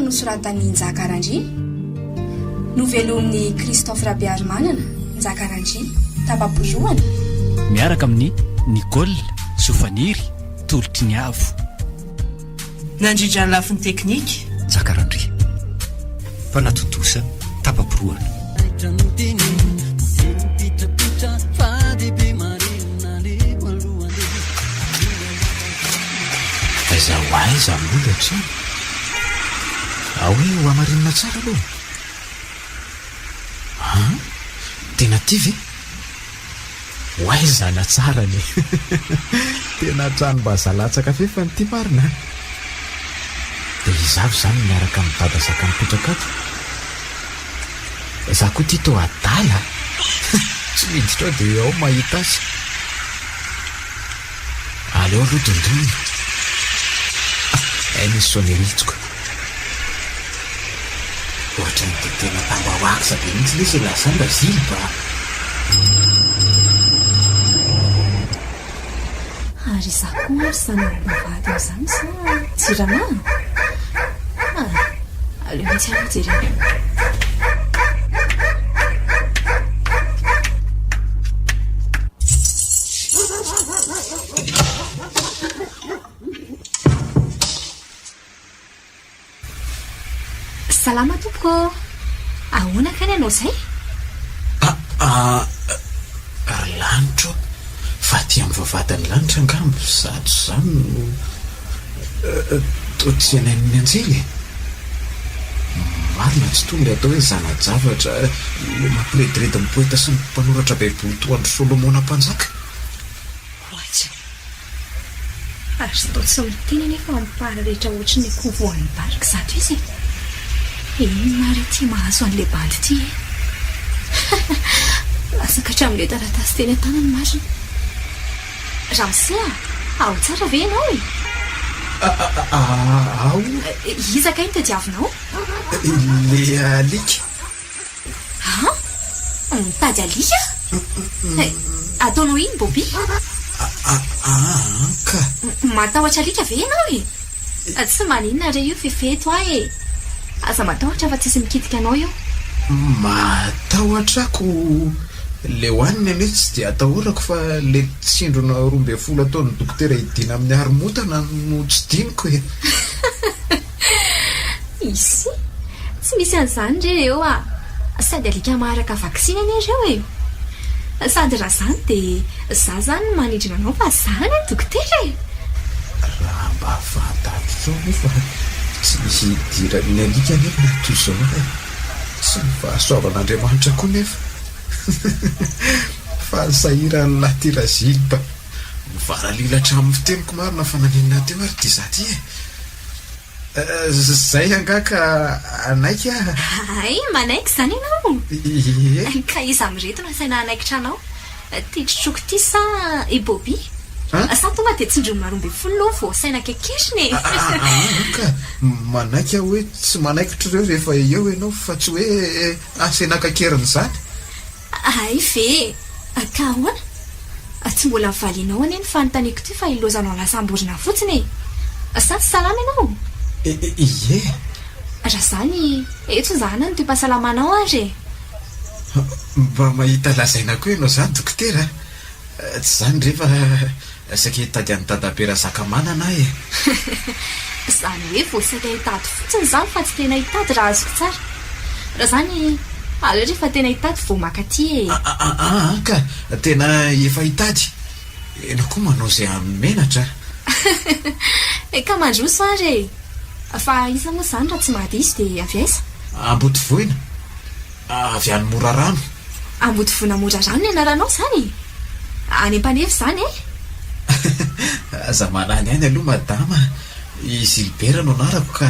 nosoratan'i Njaka Randria. Novelomin'i Christophe Rabearimanana, Njaka Randria, tapa-porohana. Miaraka amin'i Nicole, Zofaniry, Tolotry ny Avo. Nandrindra ny lafiny teknika. Njaka Randria. Mpanatontosa tapa-porohana. Aiza ho aiza moa ilay trano? Ao hoe ho hamarinina tsara aloha e! An? Tena aty ve? Ho aiza hanatsarany e! Tena tranom-bazaha latsaka fefany ity marina an! Dia iza avy izany miaraka amin'i Dada zaka mipetraka ato? Za koa ity toa adala a! Tsy miditra ao dia ao mahita azy. Aleo aloha dondonina. Hay misy sonnerie-tsiko. Ohatran'ny dia tena tambahoaksa be mihitsy lesy elah zany Razily a! Ary izaho koa ary izany ao am-bavahady ao izany sa Jirama? Ah, aleo mihitsy aloha jerena. Salama tompoko ô! Ahoana kay ny anao izay? Ah, ry lanitra ô! Fa aty amin'ny vavahadin'ny lanitra angamba izato izany no toa tsy hanain'ny anjely e! Marina tsy toa ilay atao hoe zana-javatra ilay mampirediredy ny poeta sy ny mpanoratra baiboly toa an-dry Solomona mpanjaka. Ohatry. Ary toa tsy miteny anefa mipararetra ohatry ny akoho voan'ny barika izato izy e! Inona ary ity mahazo an'ilay bandy ity e? Latsaka hatramin'ilay taratasy teny an-tanany marina. Ramose a! Ao tsara ve ianao e? Ao. Iza kay no tadiavinao? Ilay alika. An? Mitady alika? Ataonao inn Bobby? An ka. Matahotra alika ve ianao e? Tsy maninona re io Fefe eto aho e! Aza matahotra fa tsisy mikitika anao eo. Matahotra ako le hohaniny anie tsy dia atahorako fa le tsindrona 12 ataon'ny dokotera hidiana amin'ny haromotana no tsy diniko e! Ici? Tsy misy an'izany re eo a! Sady alika maharaka vaksiny anie ireo e! Sady raha izany dia za izany no manindrina anao fa za anie dokotera e! Raha mba fantatrao nefa tsy misy idiran'ny alika anefa na toy izao e! Tsy ny fahasoavan'Andriamanitra koa nefa fa ny sahiran'ny lahy ity Razilipa. Mivaralila hatramin'ny fiteniko marina fa naninona teo ary ity za ty e! Zay angaha ka hanaiky aho? Hay, manaiky izany ianao? Ie. Ka iza amin'ireto no asaina hanaikitra anao? Ity trotroko ity sa i Bobby? Sa tonga dia tsindrimina 12 aloha vao asaina kekerina e? Aa ka manaiky aho hoe tsy manaikitra ireo rehefa eo ianao fa tsy hoe asaina kakerina izany. Hay ve! Ka ahoana? Tsy mbola valianao anie ny fanontaniako ity fa ilaozanao lasa amborina fotsiny e! Sa tsy salama ianao? Ie! Raha izany, eto zahana ny toe-pahasalamanao ary e! Mba mahita lazaina koa ianao izany dokotera a! Tsy izany re fa saika hitady an'i Dadabe Razakamanana aho e! Izany hoe vao saika hitady fotsiny izany fa tsy tena hitady raha azoko tsara. Raha izany, aleo rehefa tena hitady vao maka aty e! Aa ka! Tena efa hitady. Ianao koa manao izay hahamenatra a! Ka mandroso ary e! Fa iza moa izany raha tsy mahadiso dia avy aiza? Ambodivoina. Avy any Morarano. Ambodivona Morarano ny anaranao izany e? Any Ampanefy izany e? Aza manany any aloha madama a! I Gilbert no anarako ka.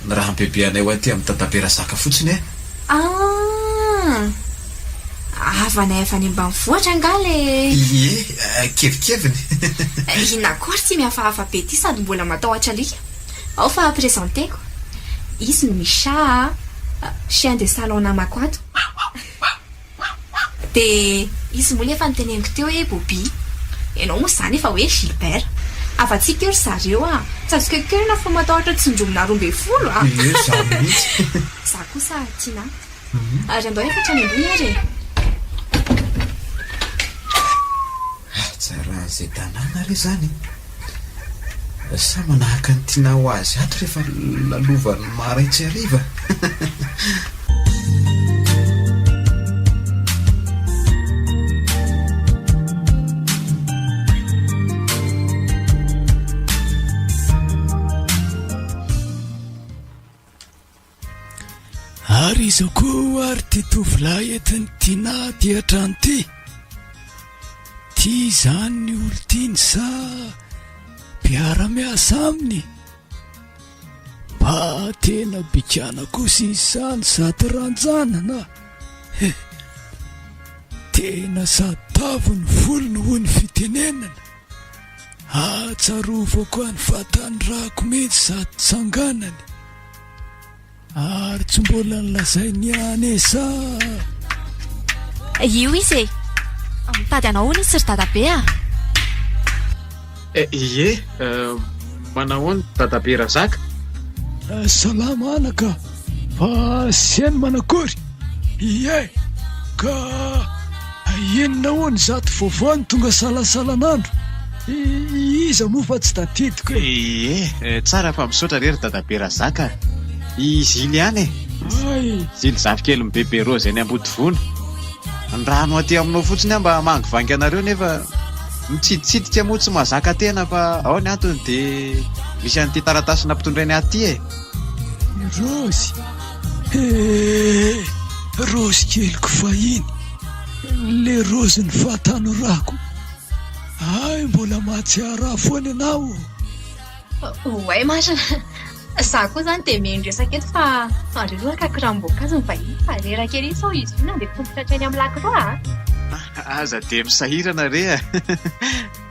Ny raha bebe anay ho aty amin'i Dadabe Razaka fotsiny e! Ah! Havanay avy any ambanivohitra angaha ilay. Ie, kevikeviny. Inona koa ary ity mihafahafa be ity sady mbola matahotra alika. Ao fa presenteko. Izy no Misha a! Chien de salon namako ato. Dia izy moa ilay efa noteneniko teo hoe Bobby. Ianao moa izany efa hoe Gilbert. Afa-tsika eo ry zareo a! Tsy azoko ekerina fa matahotra tsindromina 12 a! Ie, za mihitsy. Za kosa Tinah. Ary andao hiakatra any ambony ary e! Hatsaran'izay tanàna re izany e! Sa manahaka an'i Tinah ho azy ato rehefa lalovan'ny marain-tsy hariva? Ary iza koa ary ty tovolahy entin'i Tinah aty an-trano ty? Ty izany ny olon-tiany sa mpiara-miasa aminy? Mba tena bikàna kosa izy izany sady ranjanana e! Tena sady tavy ny volony hoy ny fitenenana. Ahatsarovako any fahatanorako mihitsy sady tsanganany. Ary tsy mbola nolazainy ihany e sa? Io izy e! Mitady anao hono izy ry dadabe a! Eh, ie, manahoana dadabe Razaka? Salama anaka, fa seny manakory? Ie, ka inona hono izato vaovao no tonga salasalan'andro? Iza moa fa tsy tadidiko e! Ie, tsara fa misaotra re ry dadabe Razaka a! I Zily ihany e! Hay! Zily zafikelin'i Bebe Rose eny Ambodivona. Ny rano aty aminao fotsiny aho mba hamangivangy anareo nefa mitsiditsidika moa tsy mahazaka tena fa ao ny antony dia misy an'ity taratasy nampitondrainy ahy ity e! Rose! He! Rose keliko fahiny! Le rozin'ny fahatanorako! Hay mbola mahatsiaro ahy foana ianao. Oay marina. Za koa zany dia mihaino resaka eto fa aleo aloha hakako ranom-boankazo ny vahiny fa reraka ery sao izy io nandeha tongotra hatreny amin'ny lakroa a! Aza dia misahirana re a!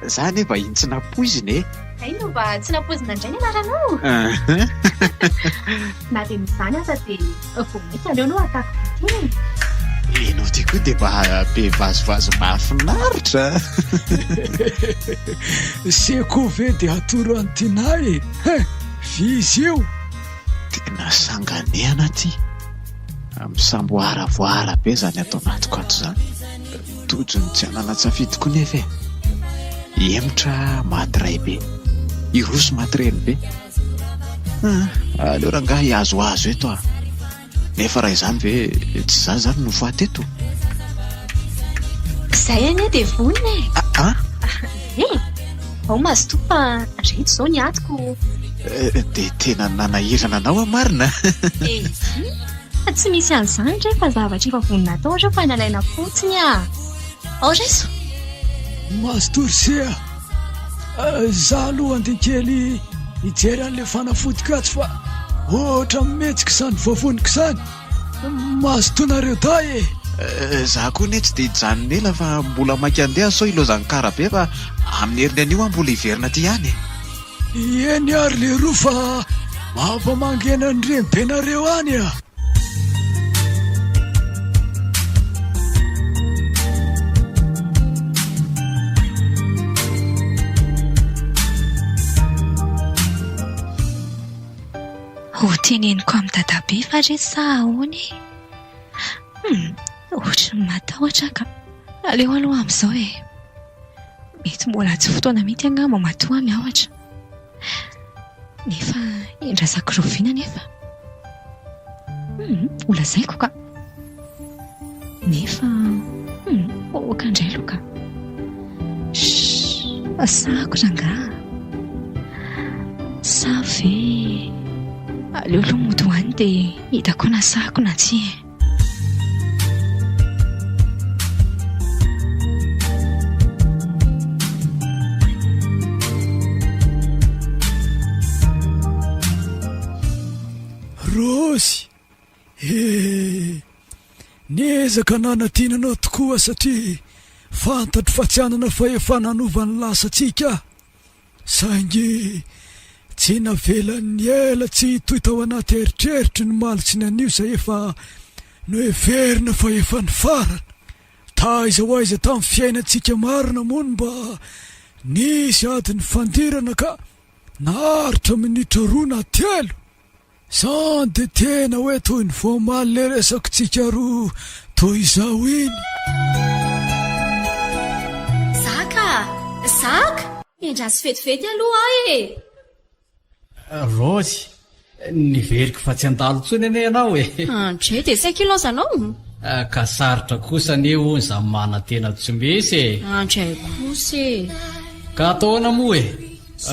Za anie vahiny tsy nampoizina e! Hay no mba tsy nampoizina indray ny anaranao? Na dia misy izany aza dia vao mainka aleo aloha hakako dite e! Enao ty koa dia mba be vazivazy mahafinaritra a! Se koa ve dia atoro an'i Tinah e! Hein! V'izy io! Tena sanganehana ty! Misamboaravoara be zany ato anatiko ato zany. Tojo ny tsy ananan-tsafidy koa nefa e! Hihemotra maty raibe. Hiroso maty renibe. Ah, aleo rangahy hihazohazo eto ah. Nefa raha izany ve tsy izaho izany no faty eto? Izay anie dia vonona e! Ah? Ie! Ao mazotoa fa reto izao ny atiko. Dia tena nanahirana anao aho marina? Ezy! Tsy misy an'izany re fa zavatra efa vonona atao ireo fa nalaina fotsiny ah! Ao raiso! Mazotoa ry se a! Za aloha andeha kely hijery an'ilay fanafodiko atsy fa ohatran'ny mihetsika izany vavoniko izany! Mazotoa nareo dahy e! Za koa anie tsy dia hijanona ela fa mbola maika handeha sao ilaozan'ny kara be fa amin'ny heriny anio aho mbola hiverina aty ihany e! Eny ary leroa fa mampamangena ny renibenareo any a! Ho teneniko amin'i dadabe fa re sa ahoana e? Hum, ohatry ny matahotra aho ka. Aleo aloha amin'izao e. Mety mbola tsy fotoana mihitsy angamba matoa miahotra. Nefa endrasako rahoviana anefa? Hum, ho lazaiko ka. Nefa hum, ok indray aloha ka. Shh, sahako rangaha. Sa ve aleo aloha mody ho any dia hitako na sahako na tsia e. Rozy eh! Niezaka nanadino anao tokoa satria fantatro fa tsy hanana fahefana hanova ny lasantsika aho. Saingy tsy navelan'ny ela tsy hitohy tao anaty eritreritro ny omaly sy ny anio izay efa noheverina fa efa nifarana. Taiza ho aiza tamin'ny fiainantsika marina moa no mba Nisy ady nifandirana ka naharitra minitra roa na telo. Zany de tena hoe toy ny voamaly le resakitsika roa toy izao iny. Zaka a! Zaka! Endraso vetivety aloha aho e! Raozy, niveriko fa tsy handalo intsony anie ianao e! André, dia saika ilaozanao? Ka sarotra kosa anie hono izany manantena tsy misy e! André kosa e! Ka atao ahoana moa e?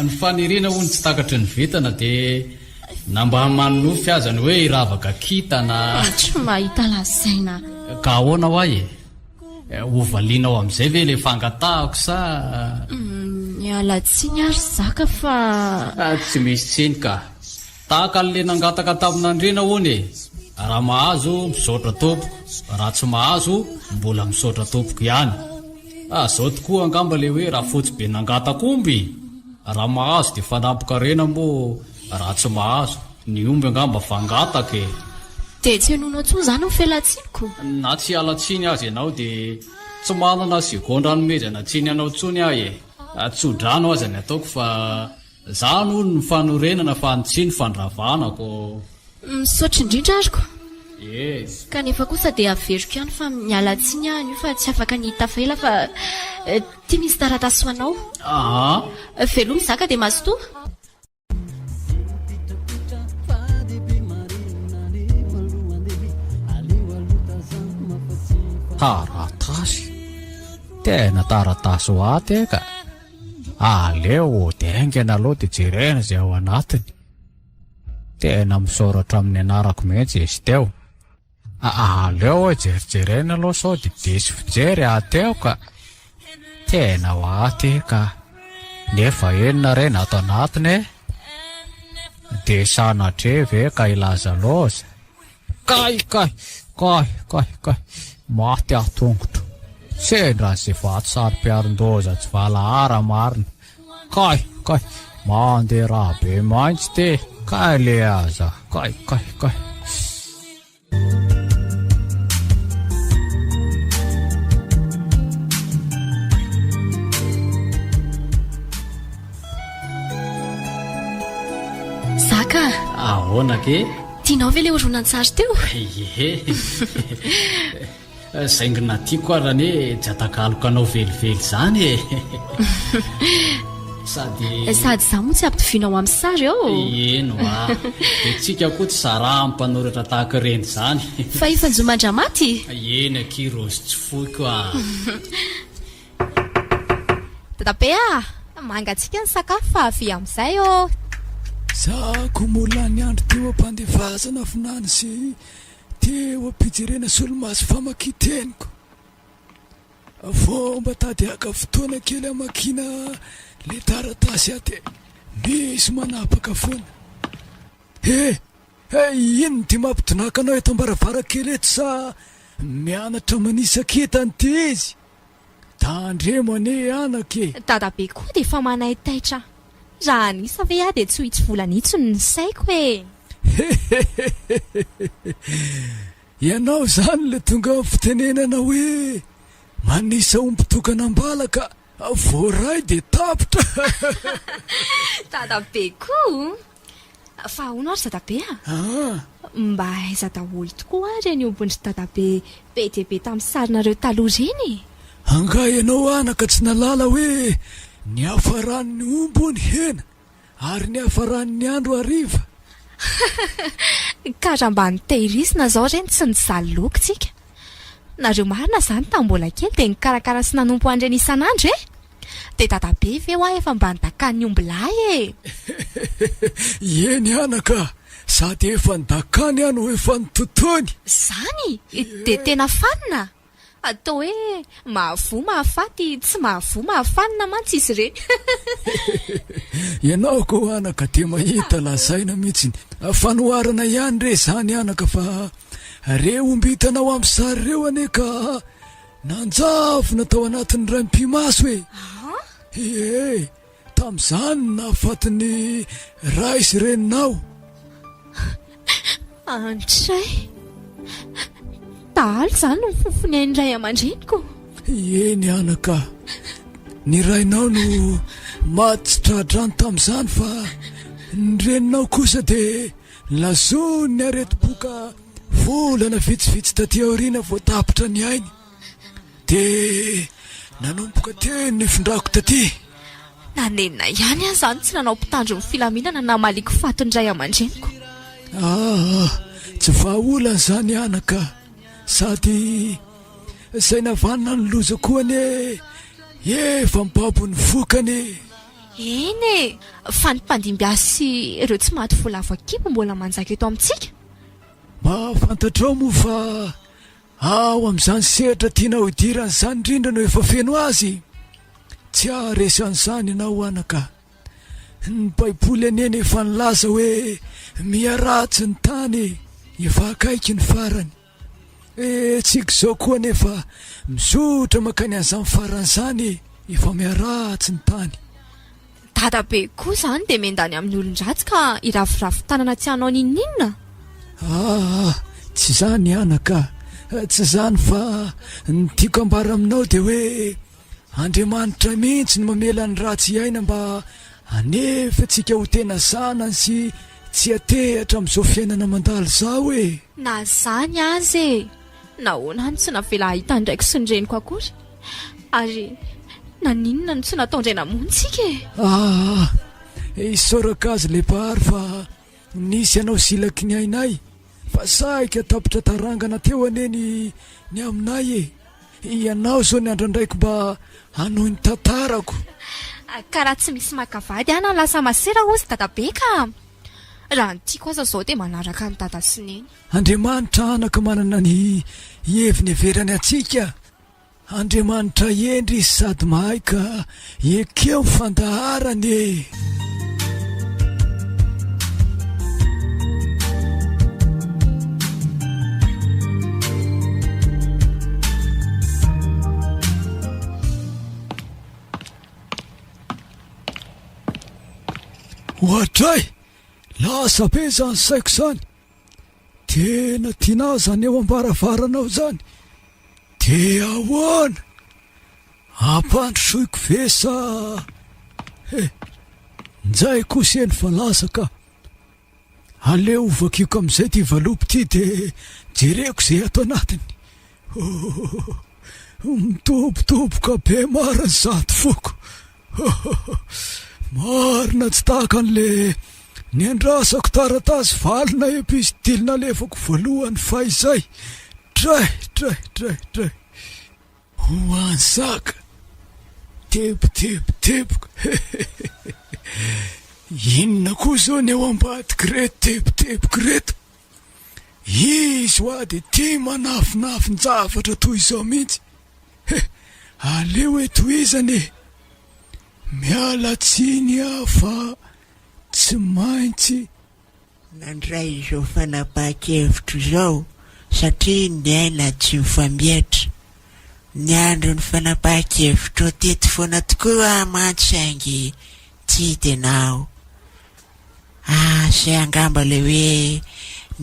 Ny faniriana hono tsy takatry ny vintana dia na mba manonofy aza ny hoe hiravaka kintana. Tsy mahita lazaina. Ka ahoana hoa e? Ho valianao amin'izay ve ilay fangatahako sa. Miala tsiny ary zaka fa. Tsy misy tsiny ka. Tahaka an'ilay nangataka tamin'Andriana hono e! Raha mahazo, misaotra tompoko, raha tsy mahazo, mbola misaotra tompoko ihany. Ah, zao tokoa angamba ilay hoe rafotsy be nangataka omby! Raha mahazo dia fanampin-karena moa raha tsy mahazo. Ny omby angamba fangataka e! Dia tsy henoinao intsony izany ny fialan-tsiniko? Na tsy hiala tsiny aza ianao dia tsy manana segondra hanomezana tsiny anao intsony aho e! Tso-drano aza ny ataoko fa Zany hono ny fanorenana fa ny tsy ny fandravana ko. Misaotra indrindra ary ko. Yes. Kanefa kosa dia averiko ihany fa miala tsiny aho anio fa tsy afaka ny hitafa ela fa ty misy taratasy ho anao. Aa. Veloma zaka dia mazotoa. Taratasy? Tena taratasy ho aty e ka. Aleo hody haingana aloha dia jerena izay ao anatiny. Tena misoratra amin'ny anarako mihitsy izy teo. Aleo hoe jerijerena aloha sao dia diso fijery aho teo ka. Tena ho aty ka. Nefa inona re no ato anatiny e? Dia sanatria ve ka hilaza loza? Kay kay! Kay kay kay! Maty aho tongotro. Sendra an'izay vato saro-piaron-doza tsy valahara marina. Kay kay! Mandeha rà be maintsy ty. Kay le aza! Kay kay kay! Zaka a! Ahoana ke? Tianao ve ilay horonantsary teo? Ie. Saingy na tiako ary anie tsy atakaloko anao velively izany e. Sady. Sady izaho moa tsy ampitovianao amin'ny sary eo. Eny hoa. Dia tsika koa tsy zarahan'ny mpanoratra tahaka ireny izany. Fa efa njoman-dramaty? Eny akia Rose tsy foiko a. Dadabe a! Mangatsiaka ny sakafo fa avia amin'izay ô! Za ko moa lany andro teo am-pandefasana vinany sy teo am-pijerena solomaso famakian-teniko. Vao mba tady haka fotoana kely hamakiana le taratasy aho dia misy manapaka foana. He! He! Inona ity mampidonaka anao eto am-baravarankely eto sa mianatra manisa kintana ity izy? Tandremo anie anaka e! Dadabe koa dia efa manaitaitra. Raha hanisa ve aho dia tsy ho hitsivolana intsony ny saiko e! Hehehehehe! Ianao izany ilay tonga amin'ny fitenenana hoe manisa omby tokana am-bala ka voaray dia tapitra! Dadabe koa! Fa ahoana ary dadabe a? Mba aiza daholo tokoa ary ireny ombin-dry dadabe be dia be tamin'ny sarinareo taloha ireny e? Angaha ianao anaka tsy nahalala hoe niafaran'ny omby hono hena ary niafaran'ny andro hariva? Ka raha mba notehirizina izao ireny tsy nijaly loaka tsika. Nareo marina izany tamin'ny mbola kely dia nikarakara sy nanompo an'ireny isan'andro e? Dia dadabe ve hoa efa mba nidakan'ny ombilahy e? Eny anaka, sady efa nidakany aho no efa nitotoiny. Zany? Dia tena fanina? Atao hoe mahavoa mahafaty, tsy mahavoa mahafanina mantsy izy ireny. Ianao koa anaka dia mahita lazaina mihitsy. Fanoharana ihany re izany anaka fa reo omby hitanao amin'ny sary ireo anie ka Nanjavona tao anatin'ny raim-pimaso e! Ie, tamin'izany no nahafaty ny ray sy reninao. Antray! Dahalo izany no nifofony ain'ny ray aman-dreniko. Eny anaka. Ny rainao no maty tsy tra-drano tamin'izany fa ny reninao kosa dia lazoin'ny aretim-po ka volana vitsivitsy taty aoriana vao tapitra ny ainy. Dia nanomboka teo ny nifindrako taty. Nanenina ihany aho izany tsy nanao mpitandro ny filaminana namaliako faty ny ray aman-dreniko. Aa, tsy vahaolana izany anaka. Sady izay navanona ny loza koa anie efa mibabo ny vokany e! Eny e! Fa ny mpandimby azy sy ireo tsy maty voalavo an-kibo mbola manjaka eto amintsika. Mba fantatrao moa fa ao amin'izany sehatra tianao hidirana izany indrindra no efa feno azy? Tsy haharesy an'izany ianao anaka. Ny baiboly anie no efa nilaza hoe miha ratsy ny tany e, efa akaiky ny farany. E, tsika izao koa anefa mizotra mankany an'izany farany izany e, efa miha ratsy ny tany. Dadabe koa izany dia miandany amin'ny olon-dratsy ka hiraviravy tanana tsy hanao n'inon'inona? Aa, tsy izany anaka, tsy izany fa ny tiako ambara aminao dia hoe Andriamanitra mihitsy no mamela ny ratsy hiaina mba hanefa antsika ho tena zanany sy tsy hatehatra amin'izao fiainana mandalo izao e! Na izany aza e! Nahoana aho no tsy navela hahita ny raiko sy ny reniko akory? Ary naninona no tsy nataon-dray namono tsika e? Aa! Isaorako azy ilay Mpahary fa nisy anao silaky ny ainay fa saika tapitra tarangana teo anie ny ny aminay e! Ianao izao ny andrandraiko mba hanohy ny tantarako. Ka raha tsy misy maka vady aho na lasa masera hozy dadabe ka! Raha ny tiako aza izao dia manaraka an'i dada sy neny. Andriamanitra anaka manana ny heviny heverany antsika. Andriamanitra hendry izy sady mahay ka ekeo ny fandaharany e! Oadray! Lasa be izany saiko izany! Tena tianao izany eo am-baravaranao izany! Dia ahoana? Ampandrosoiko ve sa he! Njay kosa eny fa lasa ka! Aleo hovakiako amin'izay ity valopy ity dia jereko izay ato anatiny. Oh! Mitobotoboka be marina izato foko. Oh! Marina tsy tahaka an'le niandrasako taratasy valina epistily nalefako voalohany fahizay. Dray, dray, dray, dray. Ho an'i Zaka! Teboteboteboka! Hehehehe! Inona koa izao ny ao ambadik'ireto teboteboka ireto? Izy hoa dia tia manafinafin-javatra toy izao mihitsy! He! Aleo hoe tohizana e! Miala tsiny aho fa tsy maintsy Nandray izao fanapahan-kevitra izao satria ny aina tsy mifamietra. Niandry ny fanapahan-kevitrao teto foana tokoa aho mantsy saingy tsy hita ianao. Ah, izay angamba ilay hoe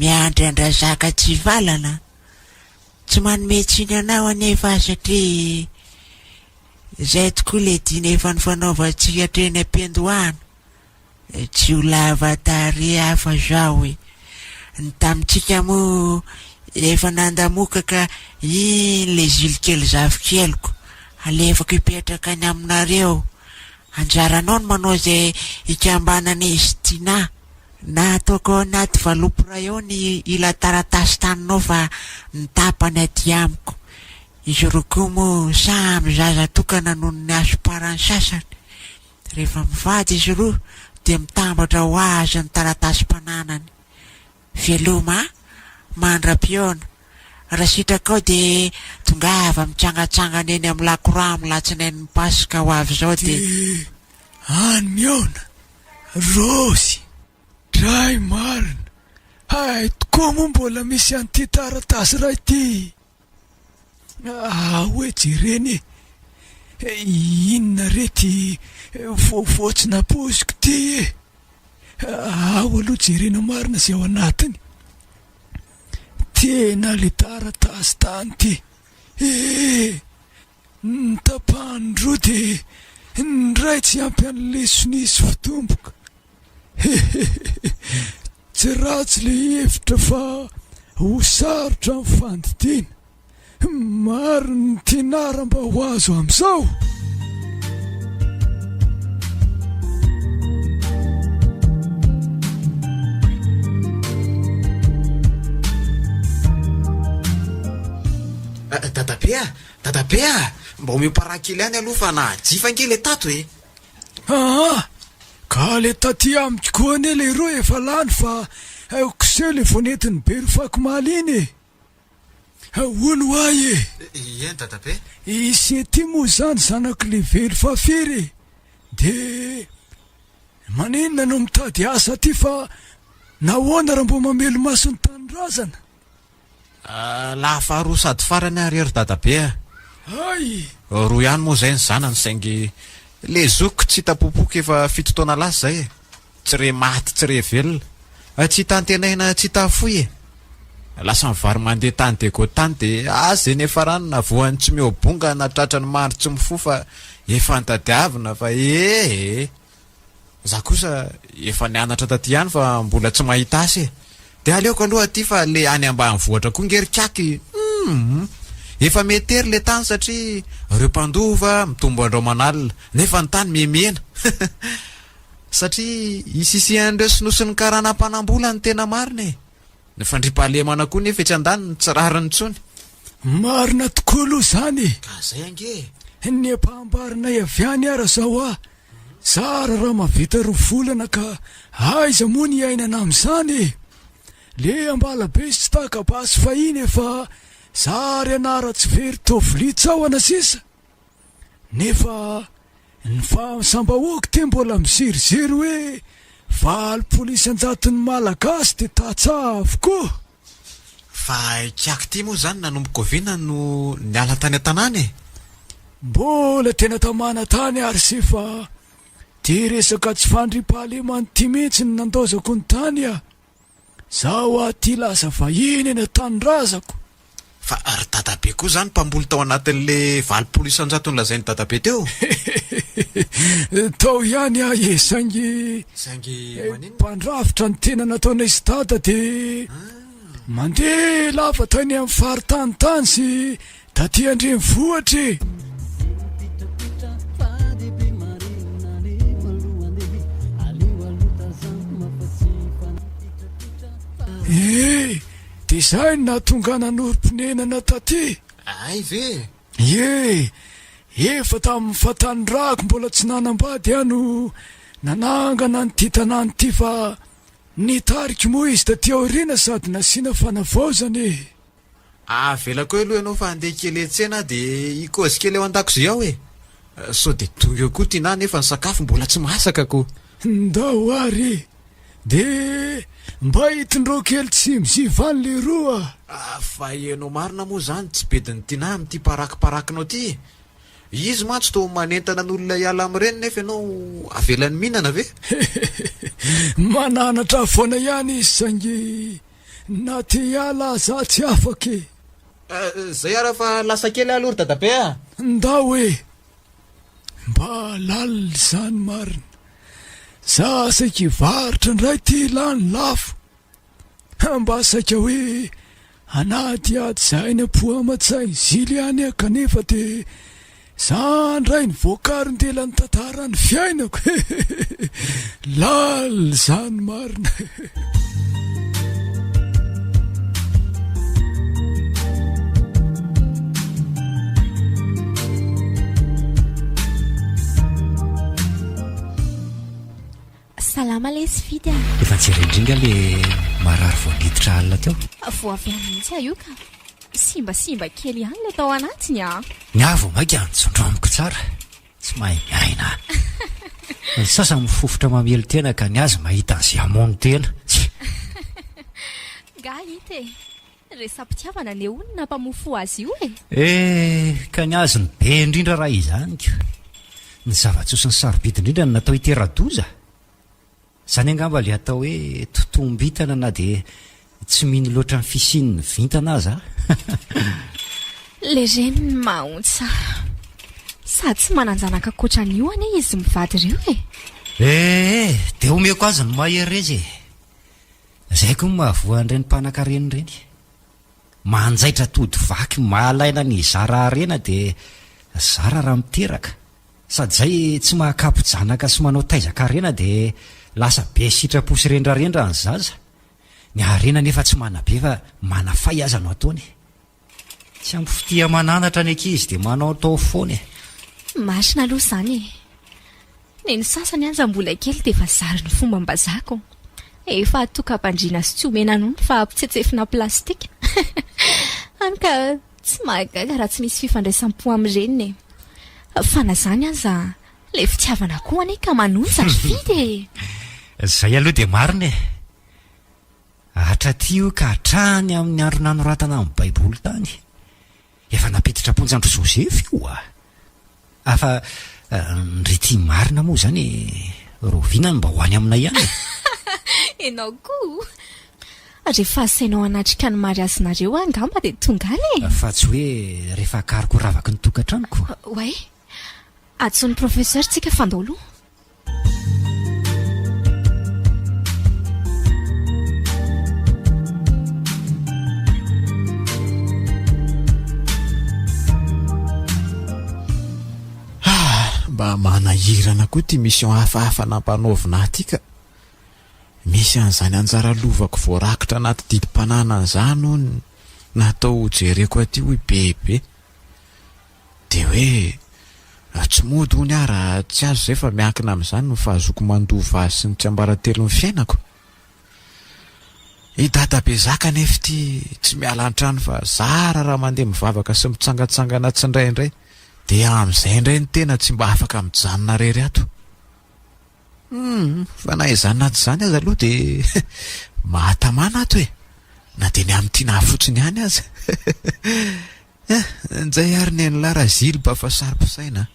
miandry an-drazaka tsy hivalana? Tsy manome tsiny anao anefa aho satria izay tokoa ilay dina efa nifanaovantsika hatreny am-piandohana. Tsy ho lava tarehy hafa zao e! Ny tamintsika moa efa nandamoka ka iny le zily kely zafikeliko, alefako hipetraka any aminareo, anjaranao ny manao izay hikambanana izy Tinah, na ataoko ao anaty valopy iray ao ny ila taratasy taninao fa ny tapany aty amiko, izy roa koa moa samy zaza tokana noho ny hasomparan'ny sasany, Rehefa mivady izy roa dia mitambatra ho azy ny taratasim-pananany. Veloma a! Mandra-pihaona. Raha sitrakao dia tongava mitsangatsangana eny amin'ny lakroa amin'ny latsinain'ny Paska ho avy izao dia. Dia any mihaona, Rossy. Dray marina! Hay tokoa moa mbola misy an'ity taratasy iray ity. Ao e jerena e! Inona re ty vaovao tsy nampoiziko ty e! Ao aloha jerena marina izay ao anatiny. Tena le taratasy tany ty e! Ny tapahany roa dia. Ny iray tsy ampy an'le sonia sy fitomboka. Hehehehe. Tsy ratsy le hevitra fa ho sarotra ny fandidiana. Maro ny tinara mba ho azo amin'izao. Dadabe a! Dadabe a! Mba omeo paraky kely ihany aloha fa nahajifa ange le tato e! Aa! Ka le taty amiko koa anie leroa efa lany fa koseho le vao nentin'i Berofaky omaly iny e! Hono ho ahy e! Eny dadabe. I Sety moa izany zanak'i Levelo fahafiry e! Dia maninona no mitady asa aty fa nahoana raha mba mamelo-maso ny tanindrazana? Lahy faharoa sady farany ary ry dadabe a! Hay! Roa ihany moa izay ny zanany saingy le zokiko tsy hita popoka efa fito taona lasa izay e! Tsy re maty tsy re velona. Tsy hita antenaina tsy hita afoy e! Lasa nivaro-mandeha tany Diego tany dia aza izay niafarany na voan'ny tsy mihoa-bonga na tratran'ny mandry tsy mifoha fa efa notadiavina fa ee e! Za kosa efa nianatra taty ihany fa mbola tsy mahita asa e! Dia aleoko aloha aty fa le any ambanivohitra koa nge ry kaky humm! Efa mietery le tany satria reo mpandova mitombo andro aman'alina nefa ny tany mihemihena. Satria isisihan'ireo sinoa sy ny karana mpanambola ny tena marina e! Ny fandriampahalemana koa nefa etsy andaniny tsy rariny intsony. Marina tokoa aloha izany e! Ka zay ange e! Ny ampahambarinay avy any ara zao ah! Zara raha mahavita roa volana ka aiza moa ny hiainana amin'izany e! Le ambalabe sy tsy taka-basy fahiny efa zary anara-tsy very toa vilia tsaohana sisa! Nefa ny fahamsam-bahoaka ity mbola miziriziry hoe 80 isan-jaton'ny Malagasy dia tantsaha avokoa. Fa ikaky ity moa izany nanomboka oviana no niala tany an-tanàna e? Mbola tena tamana tany ary se fa ty resaka tsy fandriampahalemana ity mihitsy no nandaozako ny tany a! Zaho aty lasa vahiny eny an-tanindrazako. Fa ry dadabe koa izany mpamboly tao anatin'le 80 isan-jato nolazain'i dadabe teo? Tao ihany aho e, saingy Saingy maninona? mpandrafitra ny tena nataonay sy dada dia mandeha lava tany amin'ny faritany tany sy taty an-drenivohitra e. Ee, dia izay no nahatonga ahy nanorim-ponenana taty. Hay ve? Ie, efa tamin'ny fahatanorako mbola tsy nanambady aho no nanangana an'ity tanàna ity fa nitariko moa izy taty aoriana sady nasiana fanavaozana e. Avelako eo aloha ianao fa handeha kely hiantsena aho dia hikaozy kely ao an-dakozia ao e! Sao dia tonga eo koa Tinah nefa ny sakafo mbola tsy masaka ko! Ndao ary e! Dia mba hitondrao kely tsy miziva any leroa a! Fa ianao marina moa izany tsy bedin'i Tinah amin'ity parakiparakinao ity e! Izy mantsy toa manentana ny olona hiala amin'ireny nefa ianao avelany mihinana ve? Mananatra foana ihany izy saingy Na te hiala aza tsy afaka e! Zay ara fa lasa kely aho aloha ry dadabe a! Ndao e! Mba lalina izany marina. Za saika hivarotra indray ty lany lafo. Mba saika hoe hanadihady izay any am-po aman-tsain'i Zily ihany aho kanefa dia Za ndray ny voakarin-dela ny tantaran'ny fiainako hehehehe lalina izany marina hehehe. Salama lesy Fidy a! Efa jerendry nga le marary vao niditra alina teo? Vao avy any mihitsy aho io ka! Simbasimba kely ihany ilay tao anatiny a! Ny ahy vao mainka nitsondramiko tsara. Tsy mahay miaina aho. Ny sasany mifofotra mamely tena ka ny azy mahita an'izay hamono tena. Tsia. Nga hita e! Resa-pitiavana anie hono no nampamoa fo azy io e! Eh, ka ny azy no be indrindra raha izany ko! Ny zava-tsoa sy ny sarobidy indrindra no natao hitera-doza? Izany angamba ilay atao hoe totoam-bintana na dia tsy mino loatra ny fisian'ny vintana aza aho. Le reniny mahaontsa. Sady tsy manan-janaka ankoatra an'io anie izy mivady ireo e! Ee, dia omeko azy ny mahereza e! Izay koa no mahavoa an'ireny mpanankarena ireny. Manjaitra tody vaky malaina ny hizara harena dia zara raha miteraka. Sady izay tsy mahakapo-janaka sy manao taiza-karena dia lasa be sitrapo sy rendrarendra ny zaza. Ny harena anefa tsy manabe fa manafay aza no ataony. Tsy ampy fitia mananatra ny ankizy dia manaotao foana e. Marina aloha izany e. Ny ny sasany aza mbola kely dia efa zary ny fombam-bazako. Efa atokam-pandriana sy tsy omena nono fa ampitsetsefina plastika. Hany ka tsy mahagaga raha tsy misy fifandraisam-po amin'ny reniny e. Fa na izany aza, ilay fitiavana koa anie ka manonja ry Fidy e. Izay aloha dia marina e. Hatraty io ka hatrany amin'ny andro nanoratana ny Baiboly tany. Efa nampiditra am-ponja an-dry Joseph io a! Ah fa ndry ty marina moa izany e, rahoviana no mba ho any aminay any e? Ianao koa! Rehefa asainao hanatrika ny mariazinareo aho angamba dia tonga any e! Fa tsy hoe rehefa akariko ho ravaky ny tokantranoko. Oay! Antsoin'ny professeur tsika fa ndao aloha. Mba manahirana koa ity mission hafahafa nampanaovina ahy ity ka. Misy an'izany anjara lovako voarakitra anaty didim-pananana izany hono natao hojereko aty hoy Bebe. Dia hoe tsy mody hono aho raha tsy azo izay fa miankina amin'izany ny fahazoako mandova azy sy ny tsiambaratelon'ny fiainako. I Dadabe Zaka anefa ity tsy miala an-trano fa zara raha mandeha mivavaka sy mitsangantsangana tsindraindray dia amin'izay indray ny tena tsy mba afaka mijanona irery ato. Humm, fa na izany na tsy izany aza aloha dia mahatamana ato e! Na dia ny amin'ny tiana fotsiny ihany aza. Eh, njay ary nen'lah Razilba fa saro-pisaina a!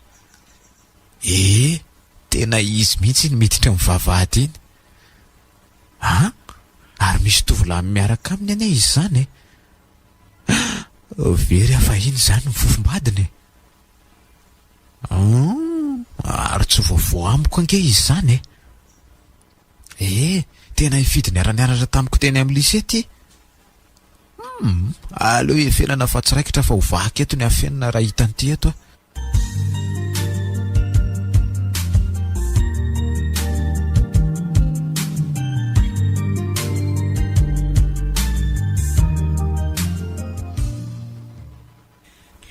Ee, tena izy mihitsy iny miditra amin'ny vavahady iny. An! Ary misy tovolahy miaraka aminy anie izy izany e! Very aho fa iny izany ny fofombadiny e! An! Ary tsy vaovao amiko ange izy izany e! Ee, tena hifidy niara-nianatra tamiko teny amin'ny lycée ity. Humm! Aleo hiafenana fa tsy raikitra fa ho vaky eto ny afenina raha hitan'ity eto aho.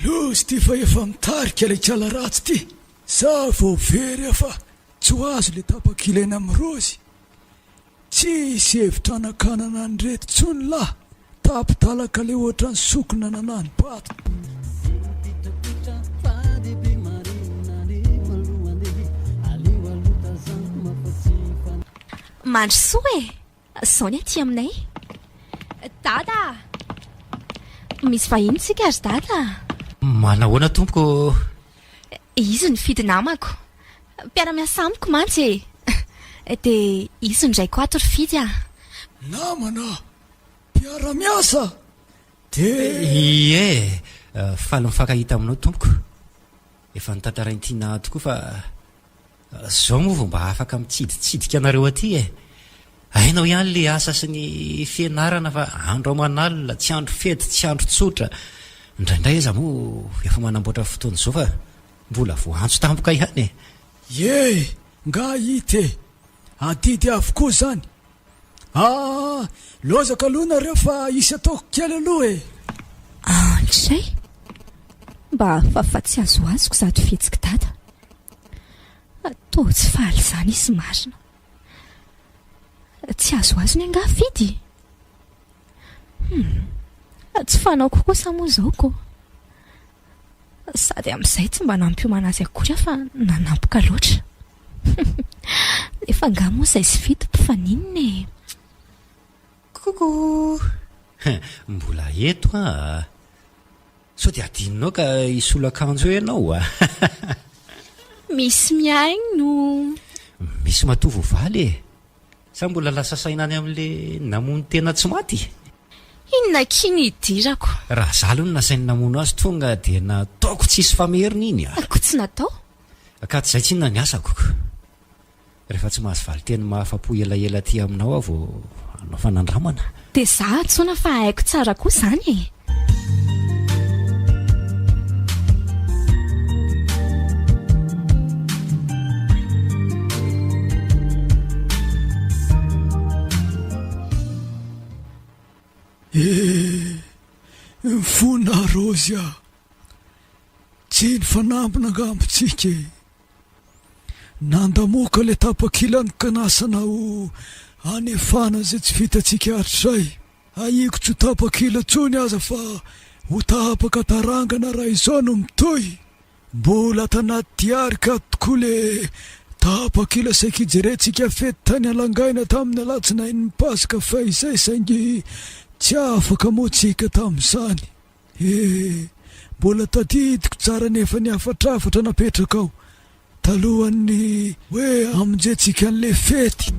Loza ity fa efa mitarika ilay kala ratsy ity. Za vao very aho fa tsy ho azo ilay tapakila eny amin'ny Rozy. Tsisy hevitra anakanana an'ireto tsony lah, tapi-dalaka le ohatran'ny sokina nanani-bato. Mandrosoa e! Zao ny aty aminay. Dada a! Misy vahiny tsika ry dada a! Manahoana tompoko ô? Izy no fidy namako. Mpiara-miasa amiko mantsy e! Dia izy no raiko ato ry Fidy a! Namana! Mpiara-miasa! Dia. Ie! Faly mifankahita aminao tompoko. Efa notantarain'i Tinah tokoa fa Zao moa vao mba afaka mitsiditsidika anareo aty e! Hainao ihany le asa sy ny fianarana fa andro aman'alina, tsy andro fety, tsy andro tsotra. Indraindray aza moa efa manamboatra fotoana izao fa mbola voaantso tampoka ihany e! Ie! Nga hita e! Adidy avokoa izany. Ah! Lozako aloha nareo fa hisy ataoko kely aloha e! Andray! Mba hafahafa tsy azoazoko izato fihetsik'i Dada. Toa tsy faly izany izy marina. Tsy azoazony angaha Fidy? Hum! Tsy fanaoko kosa moa izao ko! Sady amin'izay tsy mba nampiomana azy akory aho fa nanampoka loatra. Nefa angaha moa izay sy Fidy mpifaninona e! Coucou! Mbola eto aho a! Sao dia adinonao ka hisolo akanjo eo ianao a! Misy mihaino! Misy matoa voavaly e! Sa mbola lasa saina any amin'ilay namono tena tsy maty? Inona akia ny hidirako? Raha za aloha no nasainy namono azy tonga dia nataoko tsisy famerina iny a! Ko tsy natao? Ka tsy izay tsinona ny asako ko! Rehefa tsy mahazo valinteny mahafa-po elaela aty aminao aho vao hanao fanandramana. Dia za antsoina fa haiko tsara koa izany e! Eh! Mifona Raozy a! Tsy nifanambina angamba tsika e! Nandamoaka ilay tapakila nikanasana ho hanefana izay tsy vitantsika hatrizay. Ahiako tsy ho tapakila intsony aza fa ho tapaka tarangana raha izao no mitohy. Mbola tanaty diary ka tokoa le tapakila saika hijerentsika fety tany Alangaina tamin'ny alatsinain'ny Paska fahizay saingy tsy afaka moa tsika tamin'izany. He, mbola tadidiko tsara anefa ny hafatrafatra napetrakao talohan'ny hoe hamonjentsika an'le fety.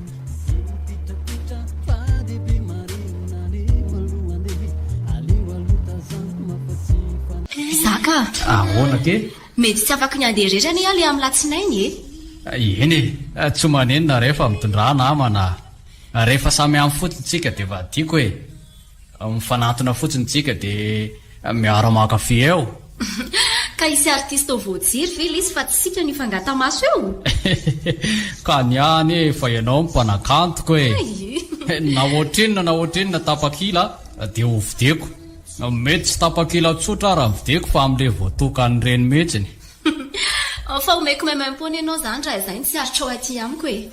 Zaka a! Ahoana ke? Mety tsy afaky ny handeha irery anie aho le amin'ny latsinainy e! Eny e! Tsy manenina rehefa mitondrà namana a! Rehefa samy any fotsiny tsika dia efa tiako e! Mifanantona fotsiny tsika dia miara mankafy eo. Ka hisy artiste ho voajery ve lesy fa tsy sika no hifangata-maso eo? Ka ny ahy anie efa ianao no mpanakantoko e! Na ohatrinona na ohatrinona tapakila dia ho vidiko. Mety tsy tapakila tsotra ara ny vidiko fa amin'ilay voatokan'ireny mihitsiny. Fa omeko maimaimpoana ianao izany raha izay no tsy aritrao aty amiko e!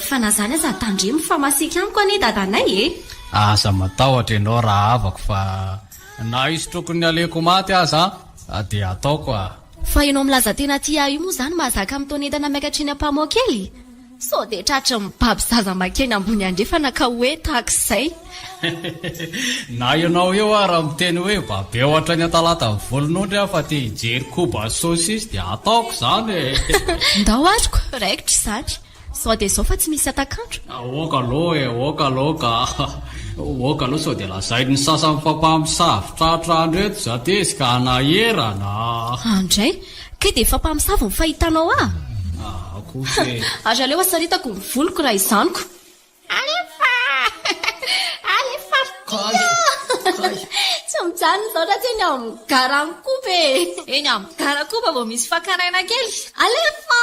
Fa na izany aza tandremo fa masiaka amiko anie dadanay e! Aza matahotra ianao rahavako fa na hisotroky ny aleko maty aza dia ataoko a! Fa ianao milaza tena tia ahy io moa izany mahazaka mitaona entana miakatra eny Ampamoha kely? Sao dia tratry ny mibaby zaza makeny ambony andrefana ka hoe tahaka izay. Na ianao io ara miteny hoe babeo hatrany Antalata volonondry aho fa te hijery koba saosisy dia ataoko izany e! Ndao aroko, raikitra izany. Sao dia izao fa tsy misy hatak'andro. Ok aloha e, ok aloha ka. Ok aloha sao dia lazain'ny sasany fa mpamosavy tratra andro eto za tezy ka anaherana a! Andray, kay dia efa mpamosavy ny fahitanao ahy? Ah kosa e! Ary aleo asaritako ny voloko raha izany ko! Alefa! Alefa ry Tia! Tsy mijanona izao raha tsy eny amin'ny gara-koba e! Eny amin'ny gara-koba vao misy fakana aina kely. Alefa!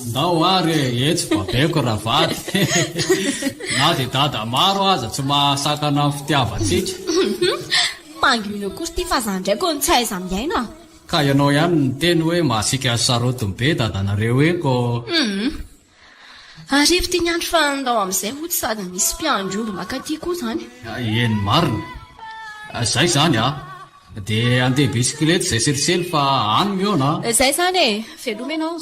Ndao ary e, etsy babeko ravady. Na dia dada maro aza tsy mahasakana ny fitiavantsika. Mangina akory ity fa za ndray ko no tsy ahaiza-miaina. Ka ianao ihany no niteny hoe masiaka sy sarotiny be dadanareo eo ko. Humm. Arivo ty ny andro fa ndao amizay hody sady misy mpiandry omby makaty koa zany. Eny marina. Zay zany a. Dia andeha bisikileta izay selisely fa any mihaona a. Zay zany e. Veloma ianao.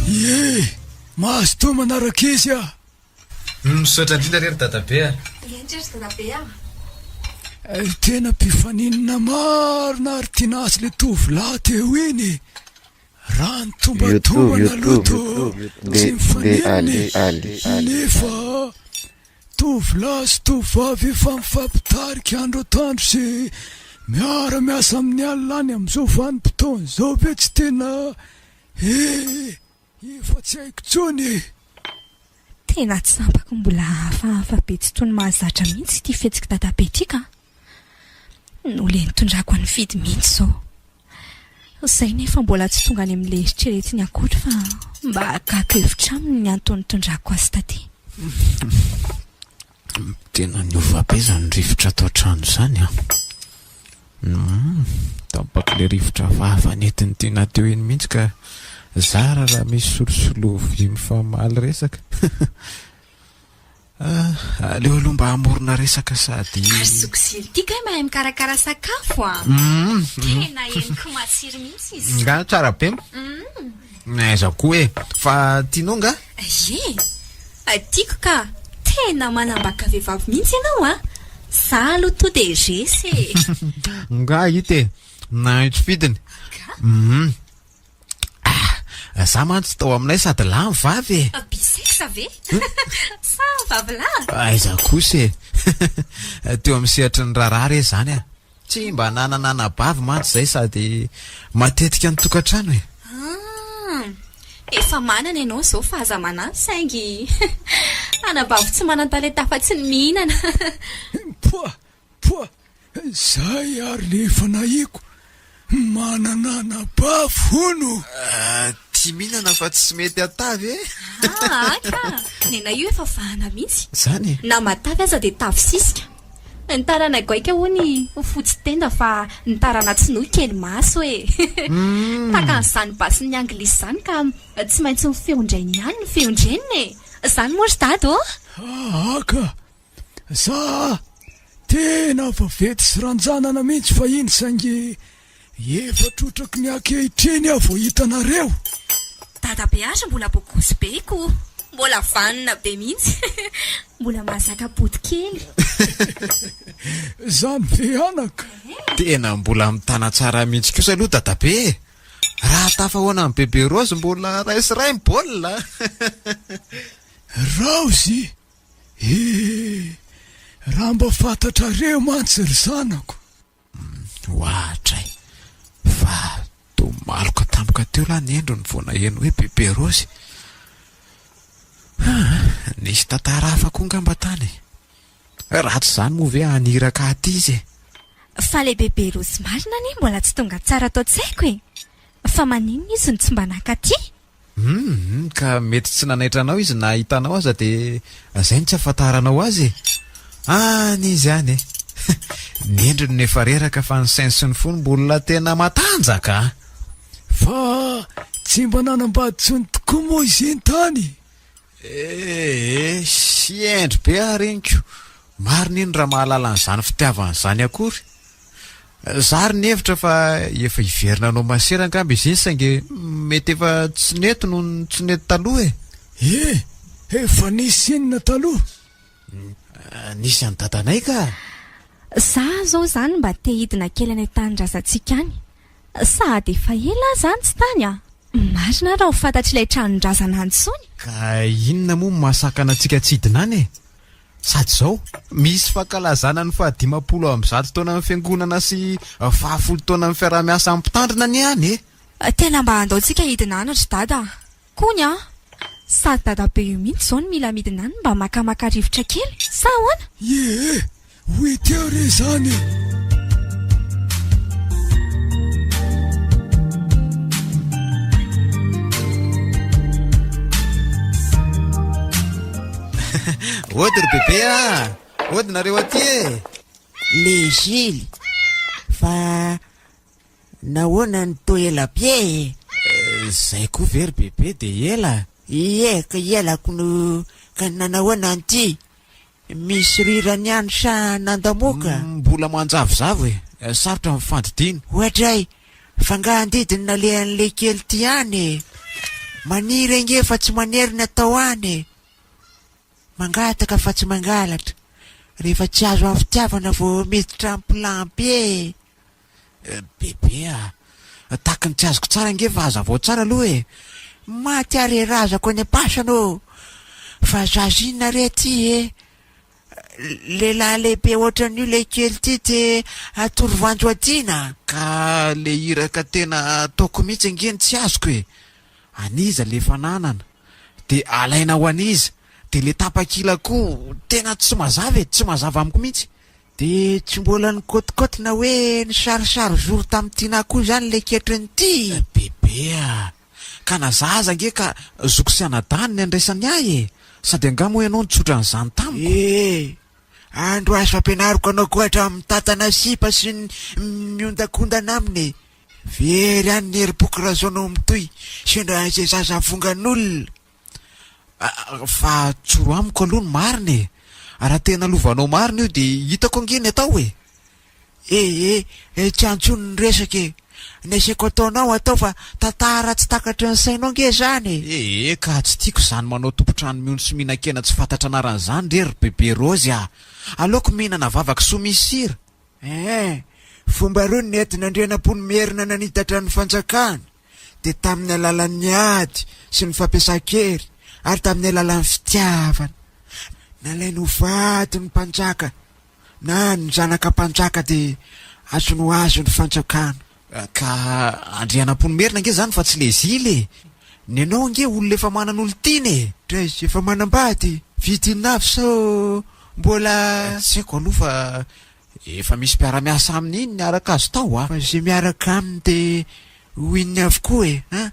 Ie! Mazotoa manaraka izy ah! Misaotra indrindra re ry dadabe a! Eny re ry dadabe a! Tena mpifaninana marina ary tinasy le tovolahy teo iny e! Raha ny tombatombana aloha toa tsy mifaninana e! Nefa Tovolahy sy tovovavy efa mifampitarika andro atoandro sy miara-miasa amin'ny alina any amin'izao vanim-potoana izao ve tsy tena eh! Efa tsy haiko intsony e! Tena tsapako mbola hafahafa be tsy toy ny mahazatra mihitsy ity fihetsik'i dadabe ity ka! No le nitondrako an'i Fidy mihitsy izao. Izay nefa mbola tsy tonga any amin'ilay eritreretiny akory fa mba hakako hevitra aminy ny antony nitondrako azy taty. Tena niova be izany rivotra ato an-trano izany an! Hum, tapak'ilay rivotra hafahafa nentin'i Tiana teo iny mihitsy ka zara raha misy solosolo vy mifamaly resaka. Ah, aleo aloha mba hamorona resaka sady. Ary zoky Zily ty kay mahay mikarakara sakafo a! Tena henoko matsiro mihitsy izy io. Nga tsara be? Aiza koa e! Fa tianao nga? Ie! Tiako ka! Tena manambaka vehivavy mihitsy ianao a! Za aloha to dia resy e! Nga hita e! Nahay tsy fidiny. Hum. Ah, za mantsy tao aminay sady lahy no vavy e! Bisexe ve? Sa vavy lahy? Aiza kosa e! Teo amin'ny sehatry ny raharaha re izany a! Tsy mba nanana anabavy mantsy izay sady matetika nitokantrano e! Ah, efa manana ianao izao fa aza manahy saingy anabavy tsy manan-talenta afa-tsy ny mihinana. Poa! Poa! Zay ary le efa nahiko, manana anabavy hono! Tia mihinana fa tsy mety hatavy e! Ah ka! Nenay io efa vahana mihitsy. Zany e! Na matavy aza dia tavy sisika. Ny tarana-goaika hono fotsy tenda fa ny tarana-tsinoa kely maso e! Tahaka an'izany basin'ny anglisy izany ka tsy maintsy ny feon-drainy ihany ny feon-dreniny e! Izany moa ry dada ô! Ah ka! Za tena vaventy sy ranjanana mihitsy fahiny saingy efa trotraky ny ankehitriny aho vao hitanareo. Dadabe ary mbola bogosy be ko! Mbola vanona be mihitsy! Mbola mahazaka body kely. Zany ve anaka? Tena mbola mitana tsara mihitsy kosa aloha dadabe e! Raha tafahoana amin'i bebe Rose mbola ray sy ray ny baolina a! Raozy! Eh! Raha mba fantatrareo mantsy ry zanako. Ohatray! Fa toa maloka tampoka teo lahy ny endriny vao naheno hoe Bebe Raozy. Haa! Nisy tantara hafa koa angamba tany e! Raha tsy izany moa ve haniraka aty izy e! Fa ilay Bebe Raozy marina anie mbola tsy tonga tsara ato an-tsaiko e! Fa maninona izy no tsy mba nankaty? Humm ka mety tsy nanaitra anao izy na hitanao aza dia zay no tsy ahafantaranao azy e! Any izy any e! Ny endriny no efa reraka fa ny sainy sy ny fony mbola tena matanjaka a! Fa tsy mba nanambady tsony tokoa moa izy iny tany? Ee, sy hendry be aho reniko. Marina iny raha mahalala an'izany fitiavana izany akory. Za ary nihevitra fa efa hiverina hanao masera angamba izy iny saingy mety efa tsy nety noho ny tsy nety taloha e. E! Efa nisy inona taloha? Nisy an'i dadanay ka! Za zao zany mba te hidina kely any an-tanindrazantsika any. Sady efa ela aho zany tsy tany a! Marina raha ho fantatr'ilay tranon-drazana any intsony. Ka inona moa no mahasakana antsika tsy hidina any e? Sady izao, misy fankalazana ny fahadimampolo ambizato taonan'ny fiangonana sy fahafolo taonan'ny fiaraha-miasa amin'ny mpitandrina anie any e! Tena mba andao tsika hidina any ry dada a! Kony a! Sady dadabe io mihitsy izao no mila midina any mba makamaka rivotra kely, sa ahoana? Ie! Ho hita eo re izany e! Ody ry bebe a! Ody nareo aty e! Lezily, fa Nahoana no toa ela be e? Zay koa ve ry bebe dia ela? Ie ka elako no ka nanahoana an'ity? Misy rirany ihany sa nandamoaka? Mbola manjavozavo e! Sarotra ny fandidiana. Oadray! Fa nga andidy ny nalehan'ilay kely ity any e? Maniry ange fa tsy manery ny atao any e! Mangataka fa tsy mangalatra. Rehefa tsy azo amin'ny fitiavana vao miditra amin'ny plan B e! Bebe a! Taky ny tsy azoko tsara ange fa hazavao tsara aloha e! Maty aho re razako any am-pasana ô! Fa zaza inona re ty e? Lehilahy lehibe ohatran'io ilay kely ity te hatoro voanjo adina? Ka le iraka tena ataoko mihitsy ange no tsy azoko e! An'iza le fananana? De alaina ho an'iza? De le tapakila koa tena tsy mazava e! Tsy mazava amiko mihitsy! Dia tsy mbola nikôtikôty na hoe nisarisary zoro tamin'i Tinah koa izany ilay ketriny ity? Bebe a! Ka na za aza ange ka zoky sy anadahiny ny andraisany ahy e! Sady angaha moa ianao nitsotra an'izany tamiko? Ee! Andro azo ampianariko anao koa hatramin'ny mitantana sipa sy ny miondakondana aminy e! Very any ny herim-poko raha izao no mitohy, sendra izay zaza vongan'olona. Fa tsoro amiko aloha ny marina e! Raha tena lovanao marina io dia hitako ange ny atao e! E e, tsy antsony ny resaka e! Ny asaiko ataonao atao fa tantara tsy takatry ny sainao nge zany e! Ee ka tsy tiako izany manao tompon-trano mihono sy mihinan-kena tsy fantatra anarana izany re ry bebe Raozy a! Aleoko mihinana vava kisoa misy sira. Ee, fomba roa ny nentin'Andrianampoinimerina nanitatra ny fanjakany, dia tamin'ny alalan'ny ady sy ny fampiasan-kery ary tamin'ny alalan'ny fitiavana. Nalainy ho vady ny mpanjaka na ny zanaka mpanjaka dia azony ho azy ny fanjakana. Ka Andrianampoinimerina ange izany fa tsy lezily e! Ny anao ange olona efa manan'olon-tiana e! Dray, efa manambady? Vita inona avy sao mbola. Tsy haiko aloha fa efa misy mpiara-miasa aminy iny niaraka azy tao a! Fa izay miaraka aminy dia ho inona avokoa e! An!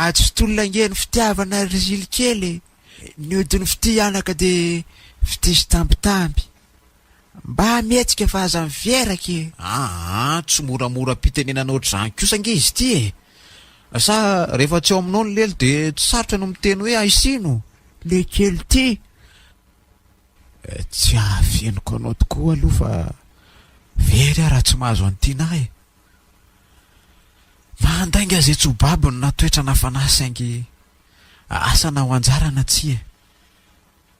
Ady sy tolona ange ny fitiavana ry zily kely e! Ny odin'ny fitia anaka dia fitia sy tambitamby. Mba mihetsika fa aza miveraka e! Aa, tsy moramora am-pitenenana ohatr'izany kosa ange izy ity e! Sa rehefa tsy ao aminao ny lelo dia tsy sarotra no miteny hoe aisino? Le kely ity! Tsy hahafenoko anao tokoa aloha fa very aho raha tsy mahazo an'i Tinah e! Mandainga izay tsy ho babony na toetra na fanahy saingy asa na ho anjara na tsia e!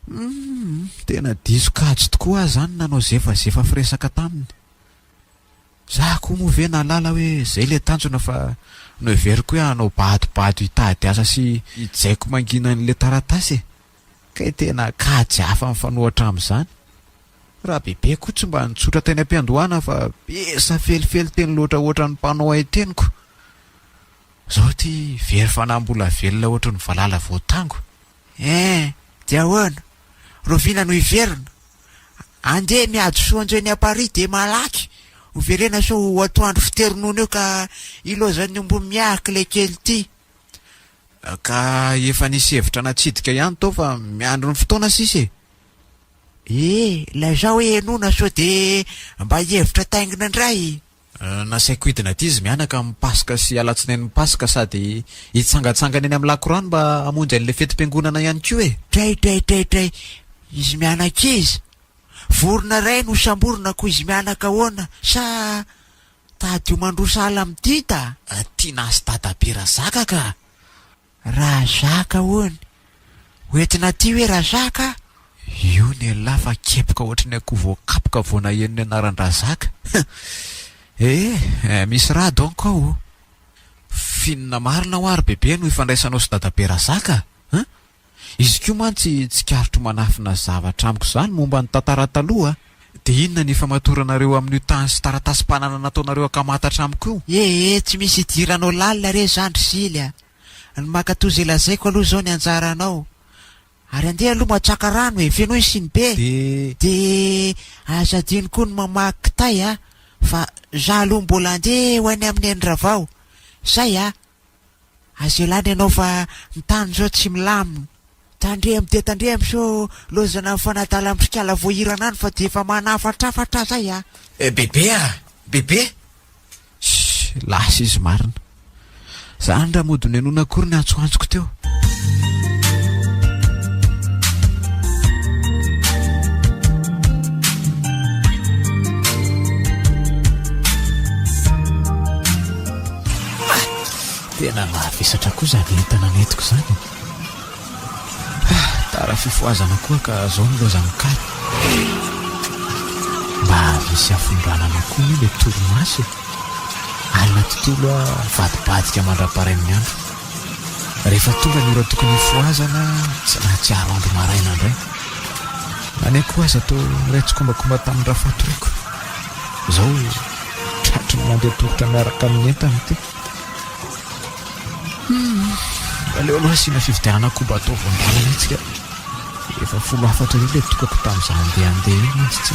Humm, tena diso kajy tokoa aho zany nanao zefazefa firesaka taminy. Za koa moa ve nahalala hoe zay le tanjona fa noheveriko hoe hanao badobado hitady asa sy hijaiko mangina an'le taratasy e. Kay tena kajy hafa mifanohatra amin'izany. Rabebe koa tsy mba nitsotra teny am-piandohana fa be safelifely teny loatra ohatran'ny mpanao haiteniko. Zao ty very fanahy mbola velona ohatry ny valala voatango. Eh! Dia ahoana? Rahoviana no hiverina? Andeha miady soanjo eny Paris dia malaky hoverena sao ho atoandro fiteronono eo ka ilaozan'ny omby miahaka ilay kely ity. Ka efa nisy hevitra natsidika ihany tao fa miandry ny fotoana sisa e! Eh! Lazao hoe henoina sao dia mba hevitra taingina indray. Nasaiko hidina aty izy mianaka amin'ny Paska sy Alatsinain'ny Paska sady hitsangantsangana eny amin'ny lakorano mba hamonjy an'ilay fetim-piangonana ihany koa e! Dray dray dray dray izy mianaka iza? Vorona iray no samborina ko izy mianaka ahoana sa tady ho mandroa sahala amin'ny dinta? Tiana sy dadabe Razaka ka! Razaka hono. Ho entina aty hoe Razaka? Io ny elah fa kepoka ohatry ny akoho voakapoka vao naheno ny anaran-dRazaka. Eh, misy raha donc ao o. F'inona marina hoa ry bebe no ifandraisanao sy dadabe Razaka a? Izy koa mantsy tsikaritro manafina zavatra amiko izany momba ny tantara taloha. Dia inona ny ifamatoranareo amin'io tany sy taratasim-pananana nataonareo ankamatatra amiko io? Eh eh, tsy misy idiranao lalina re zany ry Zily a! Ny mankatoa izay lazaiko aloha izao ny anjaranao. Ary andeha aloha matsaka rano e, fenoy ny sinibe. Dia. Dia aza adino koa ny mamaky kitay a! Fa za aloha mbola andeha ho any amin'i Neny Ravao. Zay a! Aza ialana ianao fa ny tany izao tsy milamina. Tandremo dia tandremo sao lozana mifanadala mitrikala voahirana any fa dia efa manafatrafatra zay a! Bebe a! Bebe! Shh! Lasa izy marina. Zany raha mody nohenoina akory ny antsoantsoko teo. Tena mavesatra koa izany entana nentiko izany e. Ah, tara fifohazana koa ka zao no loza mikaly. Mba misy afondranana koa moa le torimaso e. Alina tontolo aho nivadibadika mandra-parain'ny andro. Rehefa tonga ny ora tokony hifohazana, tsy nahatsiaro andro maraina indray. Na ny akoho aza toa niray tsikombakomba tamin'ny rafatoriko. Izao tratry ny mandeha tongotra miaraka amin'ny entana ity. Hum, aleo aloha asiana fividianana koba atao voan-dalana etsy ka. Efa folo hafatra ery ilay tokako tamin'izaho handehandeha iny mantsy tsy.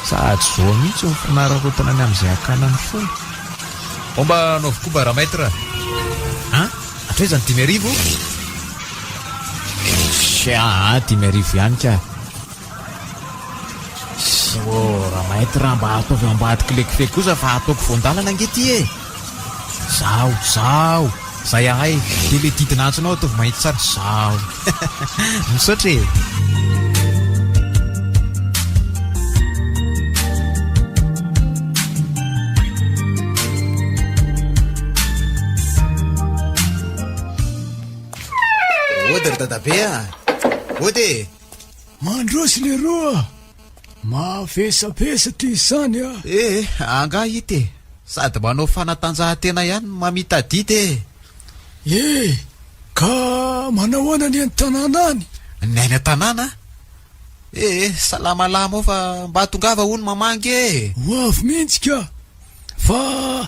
Sady zo mihitsy ny fanararaotana ny amin'izay hakana ny fony. Bomba anaovy koba ra-maitre. An? Hatraiza ny 5000? Aa, 5000 ihany ka. Oh, Ramaitre, mba ataovy ao ambadik'ilay kofehy kosa fa ataoko voan-dalana ange ity e! Zaho, zaho, zay ahay, dia ilay didina antsonao ataovy mahitsy tsara, zaho. Misaotra e! Ody ry dadabe a! Ody e! Mandroso leroa! Mavesabesatra izy izany a! Eh, angaha hita e! Sady manao fanatanjahantena ihany no mamita adidy e! Eh, ka manahoana ny any tanàna any? Ny any an-tanàna? Eh, salamalama ao fa mba tongava hono mamangy e! Ho avy mihitsy ka! Fa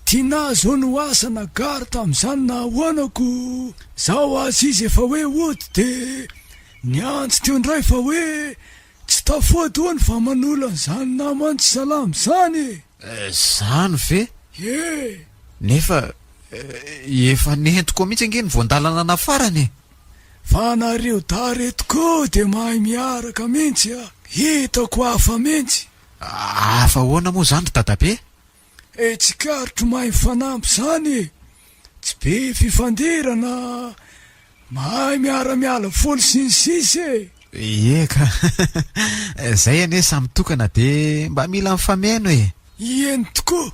Tinah zao no asa na gare tamin'izany na ahoana ko zao aza izy efa hoe hody de niantso teo indray fa hoe tsy tafody hono fa manolo an'izany namany tsy salama izany e! Zany ve? Ie! Nefa efa nentiko mihitsy ange ny voan-dalana nafarana e! Fa nareo dahy reto koa de mahay miaraka mihitsy a! Hitako hafa mihitsy! Hafa ahoana moa izany ry dadabe? E tsikaritro mahay mifanampy zany e! Tsy be fifandirana, mahay miara miala voly sy ny sisa e! Ie ka! Zay anie samy tokana de mba mila mifameno e! Ieny tokoa!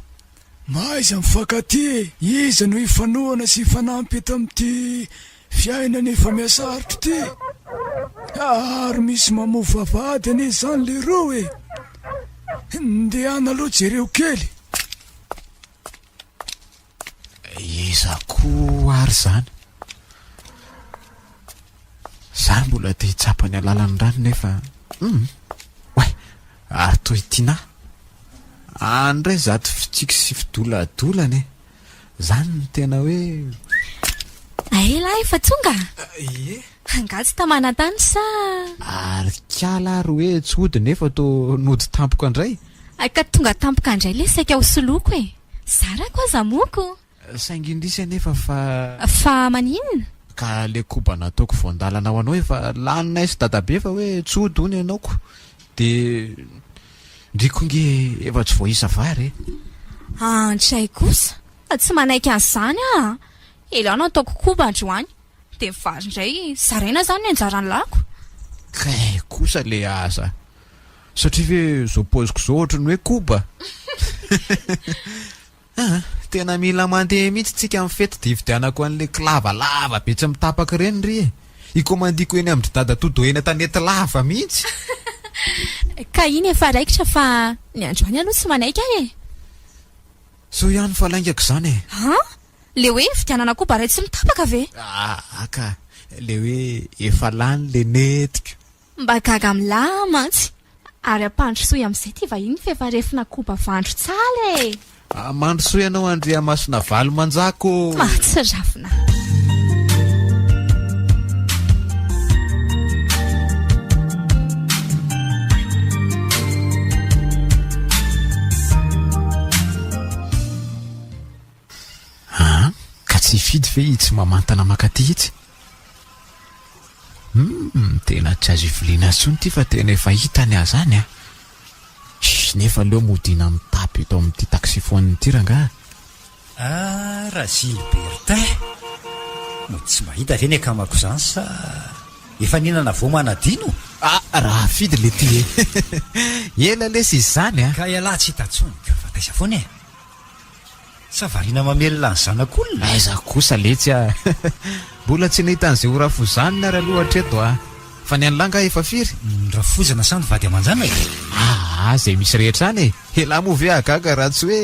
Mahaiza mifankatia e! Iza no hifanohana sy hifanampy eto amin'ity fiainana efa mihasarotra ity? Ary misy mamoa vavahady anie izany leroa e! Ndehana aloha jereo kely. Iza koa ary izany? Za mbola te hitsapa ny alalan'ny rano nefa hum! Oay! Ary toa i Tinah. Any indray izato fitsiky sy fidoladolana e! Zany no tena hoe. Aela efa tonga? Ie. Angaha tsy tamana tany sa? Ary kala ary hoe tsy hody nefa toa nody tampoka indray. Ka tonga tampoka indray ilay saika ho soloiko e! Zarako aza moko. Saingy indrisy anefa fa. Fa maninona? Ka le koba nataoko voan-dalana ho anao efa laninay sy dadabe fa hoe tsy hody hono ianao ko. Dia ndry koa nge efa tsy voaisa vary e! Andray kosa! Tsy manaiky an'izany aho a! Ela nataoko koba androany, dia ny vary indray zaraina izany ny anjaran'ny lako. Kay kosa le aza! Satria ve izao paoziko izao ohatry ny hoe koba? Aa! Tena mila mandeha mihitsy tsika amin'ny fety dia hividianako an'ilay kilava lava be tsy mitapaka ireny ry e! Hikaomandiko eny amin-dry dadatoa do eny an-tanety lava mihitsy! Ka iny efa raikitra fa ny androany aloha tsy manaiky aho e! Soa ihany fa laingako izany e! An! Le hoe hividianana koba iray tsy mitapaka ve? Aa ka! Le hoe efa lany le netiko! Mba gaga amin'lah mantsy. Ary ampandrosoy amin'izay ity vahiny f'efa refina koba vandro tsala e! Mandrosoy anao Andriamasonavalomanjaka ô! Mahatsiravina. Aa! Ka tsy hifidy ve itsy mamantana mankaty itsy? Humm, tena tsy azo iviliana intsony ity fa tena efa hita ny azy any a! Shh, nefa aleo modiana mitapy eto amin'ity taxiphone ity rangaha. Ah, Razilibertin! Mody tsy mahita ve ny akamako izany sa efa nihinana voa manadino? Ah, Rafidy le ty e! Ela lesy izy izany a! Ka ialahy tsy hita intsony ka, fa taiza foana e? Sa variana mamelona ny zanak'olona? Aiza kosa letsy a! Mbola tsy nahita an'izay ho rafozanina ary aloha hatreto a! Fa ny an'lah angaha efa firy? Ny rafozana sa ny vady aman-janaka? Aa, izay misy rehetra any e! Elah moa ve hahagaga raha tsy hoe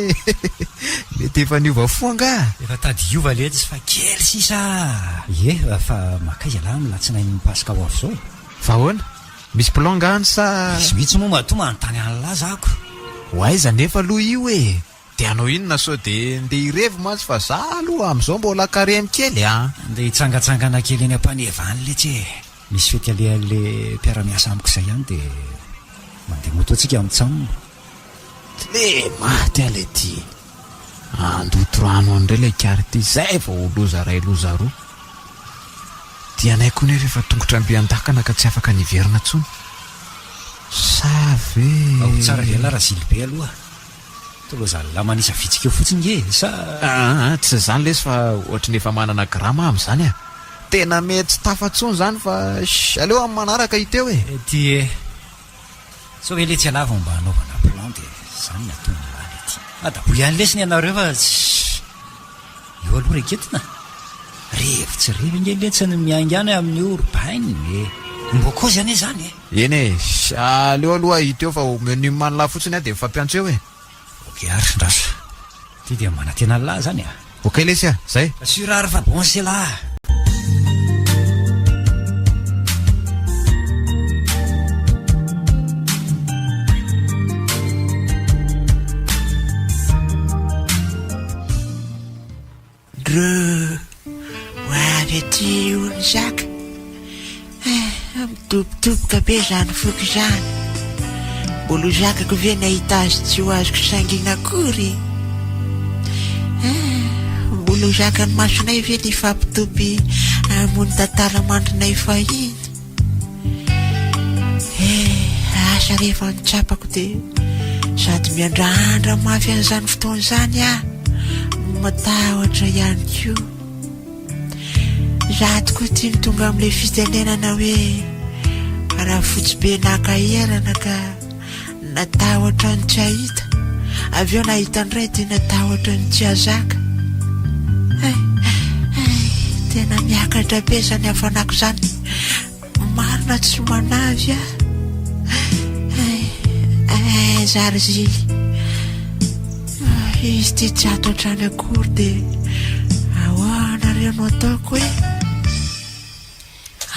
mety efa niova fo angaha? Efa tady hiova letsy fa kely sisa a! Ie, fa makaiza lah amin'ny latsinain'ny paska ho avy izao e? Fa ahoana? Misy plan angaha any sa? Misy mihitsy moa matoa manontany an'lah za ko! Ho aiza anefa aloha io e? Dia hanao inona sao dia ndeha hirevy mantsy fa za aloha amin'izao mbola karemy kely a! Ndeha hitsangantsangana kely eny Ampaneva any letsy e! Misy fety alehan'le mpiara-miasa amiko izay ihany dia mandeha moto tsika mitsam. Tle maty aho lety e! Andoto rano any indray ilay quartier izay vao ho loza iray loza roa. Tianay koa nefa efa tongotra mby an-dakana ka tsy afaka ny hiverina intsony. Sa ve. Ao tsara ve ialahy Razilibe aloha? Toa zalahy manisa vitsika eo fotsiny nge e, sa. Aa tsy izany lesy fa ohatry ny efa manana grama aho amin'izany a! Tena mety tsy tafa intsony izany fa shh aleo amin'ny manaraka hiteo e! Ety e! Sao ve letsy ialahy vao mba hanaovana plan dia izany ny ataon'ilahy lety. Adaboy ihany lesy ny anareo fa shh! Eo aloha reketina. Revy tsy revy ange letsy ny miainga any amin'io ry bainina e! Mbô kôzy anie zany e! Eny e! Aleo aloha hita eo fa omeo numéro-nlah fotsiny aho dia mifampiantso eo e! Ok ary, ndraso. Ty dia manantena an'lah zany a! Ok lesy a! Zay! Sur ary fa bon c'est là! Dreux, ho avy aty hono zaka. Eh, midobodoboka be izany foko izany. Mbola ho zakako ve ny hahita azy tsy ho azoko sangiana akory? Eh, mbola ho zakan'ny masonay ve ny hifampitopy ambony tantara mandrinay fahiny? Eh, asa rehefa ny tsapako dia sady miandrandra mafy an'izany fotoana izany aho no matahotra ihany koa. Izaho tokoa ity no tonga amin'ilay fitenenana hoe rafotsy be naka erana ka natahotra ny tsy hahita, avy eo nahita indray dia natahotra ny tsy hahazaka. Hay, hay, tena miakatra be izany hafanako izany. Marina tsy manavy aho. Hay, aiza ary Zily? Izy ity tsy ato an-trano akory dia ahoana re no ataoko e?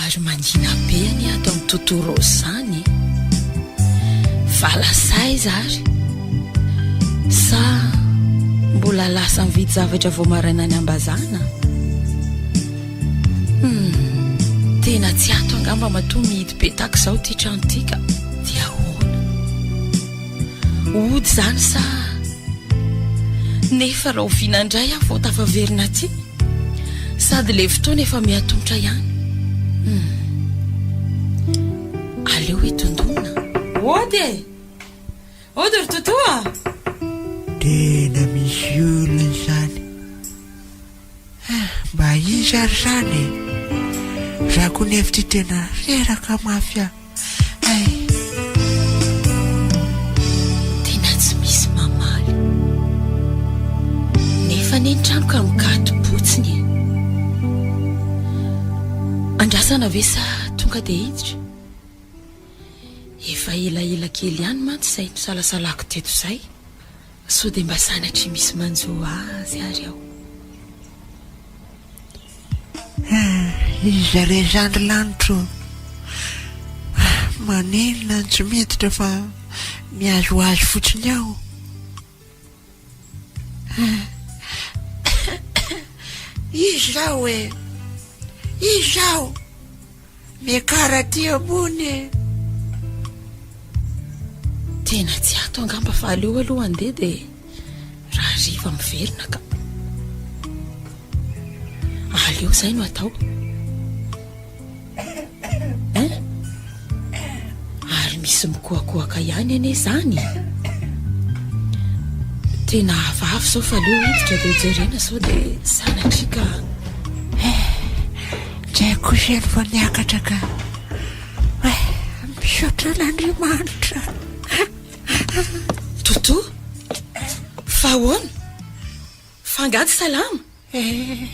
Ary mangina be anie ato amin'ny Toto Rose izany e! Fa lasa aiza ary? Sa mbola lasa mividy zavatra vao maraina any Ambazana? Humm, tena tsy ato angamba matoa mihidy be tahaka izao ity trano ity ka. Dia ahoana? Hody izany sa? Nefa rahoviana indray aho vao tafaverina aty? Sady ilay fotoana efa mihatomotra ihany. Humm. Aleo hitondona. Hody e! Hody ry Toto a! Tena misy olona izany. Ah, mba iza ary izany e? Za koa nefa ity tena reraka mafy aho. Hay. Tena tsy misy mamaly. Nefa anie ny trano ka mikato-potsiny e. Andrasana ve sa tonga dia hiditra? Efa elaela kely ihany mantsy izay nisalasalako teto izay. Sao dia mba sanatria misy manjo azy ary aho. Iza re izany ry lanitro? Maninona no tsy miditra fa mihazohazo fotsiny ao? Iza aho e? Iza aho? Miakara aty ambony e! Tena tsy ato angamba fa aleo aloha handeha dia rahariva miverina ka. Aleo izay no atao. Hein? Ary misy mikohakohaka ihany anie izany e. Tena hafahafa izao fa aleo hiditra dia jerena sao dia sanatria ka. Eh, tsy haiko kosa eny vao niakatra ka. Eh, misaotra an'Andriamanitra. Toto, fa ahoana? Fa angaha tsy salama? Eh,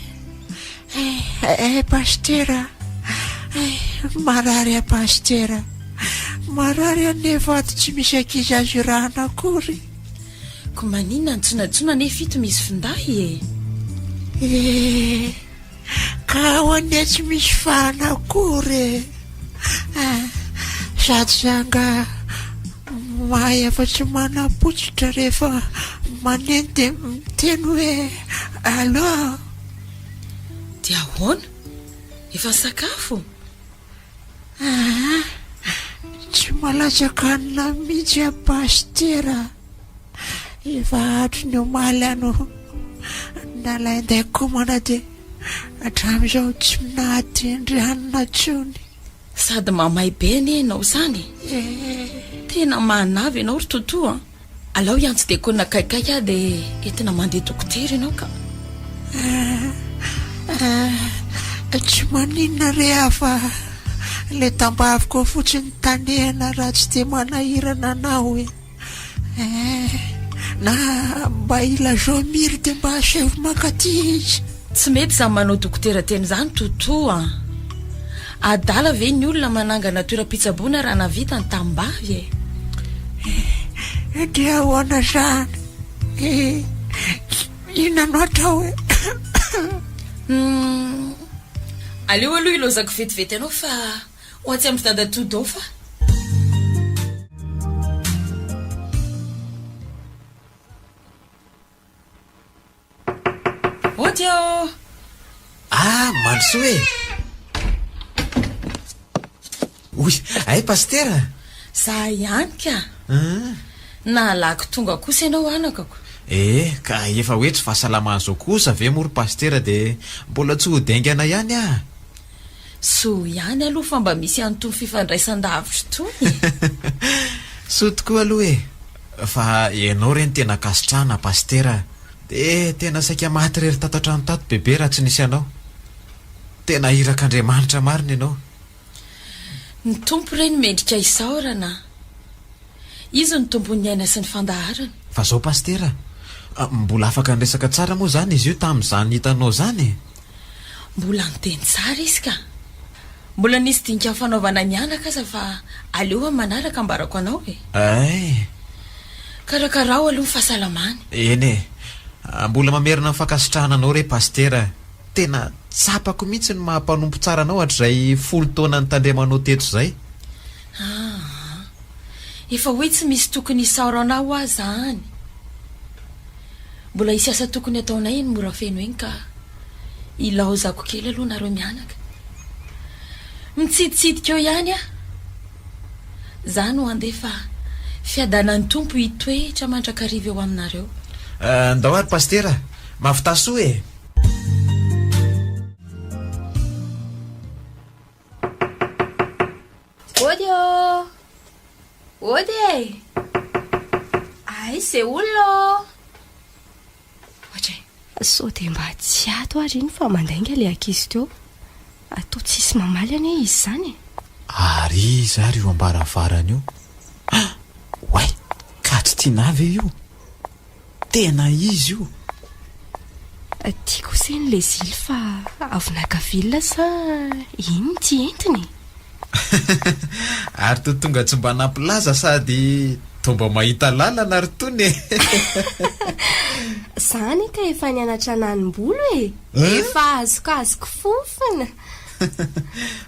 eh, eh, Pasitera, eh, marary aho Pasitera. Marary aho nefa ato tsy misy ankizy azo irahana akory. Ko maninona antsoinantsoina nefa ito misy finday e? Eh, ka ao anie tsy misy fahana akory e. Ah, sady za angaha mahay afa-tsy manampotsitra rehefa maneno dia miteny hoe allo. Dia ahoana? Efa nisakafo? Aa, tsy malatsaka hanina mihitsy aho Pasitera. Efa hatry ny omaly aho no nalaindaiko komana dia hatramin'izao tsy nahatendry hanina intsony. Sady mamay be anie ianao izany e! Tena manavy ianao ry Toto a! Alao hiantso dekona akaikaiky aho dia entina mandeha dokotera ianao ka. Eh, tsy maninona re aho fa ilay tambaviko ao fotsiny tanehana raha tsy dia manahirana anao e. Eh, na mba ilazao Miry dia mba asaivo mankaty izy. Tsy mety izany manao dokotera tena izany Toto a! Adala ve ny olona manangana toeram-pitsaboana raha nahavita ny tanimbavy e? Dia ahoana izany? Inona no atao e? Hum, aleo aloha ilaozako vetivety anao fa ho atsy amin-dry dadatoa Dao fa. Ody ô! Ah, mandrosoa e! Oy, ay Pasitera! Za ihany ka! Nahalaky tonga kosa ianao anakako. Eh, ka efa hoe tsy fahasalamana izao kosa ve moa ry Pasitera dia mbola tsy hody haingana ihany aho? Soa ihany aloha fa mba misy an'itony fifandraisan-davitra itony e! Soa tokoa aloha e! Fa ianao re no tena ankasitrahana Pasitera a! Dia tena saika maty irery tato an-trano tato Bebe raha tsy nisy anao. Tena irak'Andriamanitra marina ianao. Ny Tompo re no mendrika isaorana a! Izy no tompon'ny aina sy ny fandaharana. Fa zao Pasitera a! Mbola afaka niresaka tsara moa izany izy io tamin'izany hitanao izany e? Mbola niteny tsara izy ka! Mbola nisy dinika nifanaovana mianaka aza fa aleo amin'ny manaraka ambarako anao e! Ay! Karakarao aloha ny fahasalamany. Eny e! Mbola mamerina ny fankasitrahana anao re Pasitera. Tena tsapako mihitsy ny maha mpanompo tsara anao hatrizay folo taona nitandremanao teto izay. Aa! Efa hoe tsy misy tokony hisaorana aho aza zany. Mbola hisy asa tokony hataonay eny Morafeno eny ka ilaozako kely aloha nareo mianaka. Mitsiditsidika eo ihany aho. Za no handeha fa fiadanan'ny Tompo hitoetra mandrakariva eo aminareo. Ndao ary Pasitera, mahavità soa e! Ody ô! Ody e! Aiza izay olona ô? Ohatray. Sao dia mba tsy ato ary iny fa mandainga ilay ankizy teo. Toa tsisy mamaly anie izy izany e! Ary iza ary io am-baravarana io? Ah! Oay! Ka tsy tianà ve io? Tena izy io! Tiako kosa iny le zily fa avy naka vilona sa inn ity entiny e? Ary toa tonga tsy mba nampilaza sady toa mba mahita lalana ry tony e! Za anie ka efa nianatra nanim-bolo e! Efa azokazoko fofona!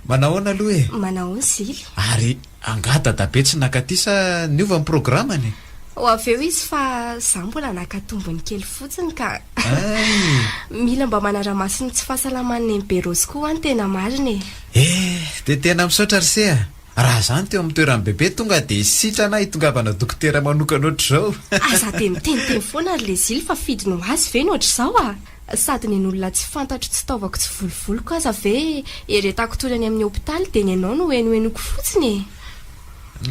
Manahoana aloha e? Manahoana zily? Ary Angaha dadabe tsy naka aty sa niova ny programany? Ho avy eo izy fa za mbola naka tombony kely fotsiny ka. Hay! Mila mba manara-maso ny tsy fahasalaman'i Nenibe Rose koa an tena marina e! Eh! Dia tena misaotra ry se a! Raha za no teo amin'ny toeran'i Bebe tonga dia sitrana aho hitongavana dokotera manokana ohatr'izao. Aza dia miteniteny foana ry Lezily fa fidiny ho azy ve ny ohatr'izao a! Sady nen'olona tsy fantatro tsy taovako tsy volovoloko aza ve eretako tory any amin'ny hopitaly dia nenao no henohenoiko fotsiny e!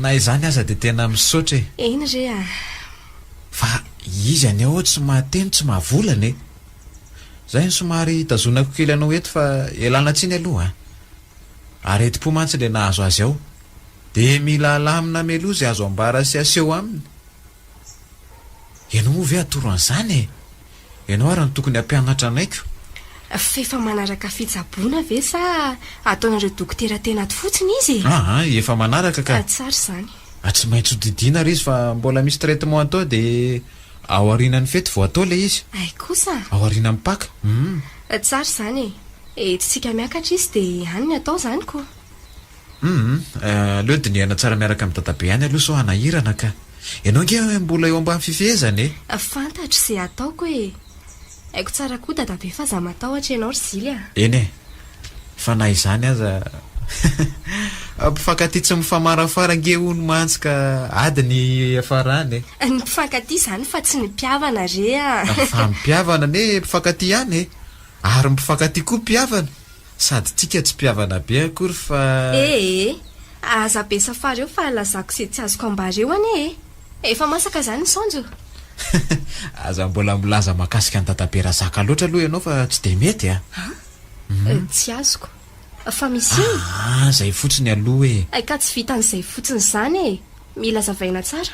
Na izany aza dia tena misaotra e! Eny re a! Fa izy anie ho'a tsy mahateny tsy mahavolana e! Zay no somary hitazonako kely anao eto fa ialana tsiny aloha a! Aretim-po mantsy le nahazo azy ao. Dia mila alamina mialoha izay azo ambara sy aseho aminy. Ianao moa ve atoro an'izany e? Ianao ary no tokony hampianatra anay ko. F'efa manaraka fitsaboana ve sa ataonareo dokotera tena ato fotsiny izy e? Aa, efa manaraka ka. Tsara izany. Ah, tsy maintsy ho didiana ary izy fa mbola misy traitement atao dia ao aorianan'ny fety vao atao ilay izy. Hay kosa. Ao aorianan'ny Paka. Hum. Tsara izany e. Entintsika miakatra izy dia any ny atao izany ko. Hum, aleo dinihana tsara miaraka amin'i dadabe ihany aloha sao hanahirana ka. Ianao ange mbola eo ambany fifehezana e! Fantatro izay ataoko e! Haiko tsara koa dadabe fa za matahotra ianao ry Zily a! Eny e! Fa na izany aza mpifankatia tsy mifamarafara ange hono mantsy ka ady ny hiafarany e! Ny mpifankatia izany fa tsy ny mpihavana re a! Fa ny mpihavana anie mpifankatia ihany e! Ary ny mpifankatia koa mpihavana! Sady tsika tsy mpihavana be akory fa. Ee, aza be safary eo fa lazako ze tsy azoko ambara eo anie e! Efa masaka zany ny saonjo? Aza mbola milaza mahakasika an'i dadabe Razaka loatra aloha ianao fa tsy dia mety a! An? Tsy azoko. Fa misy inona? Aa, zay fotsiny aloha e! Ka tsy vitan'izay fotsiny izany e! Mila azavaina tsara.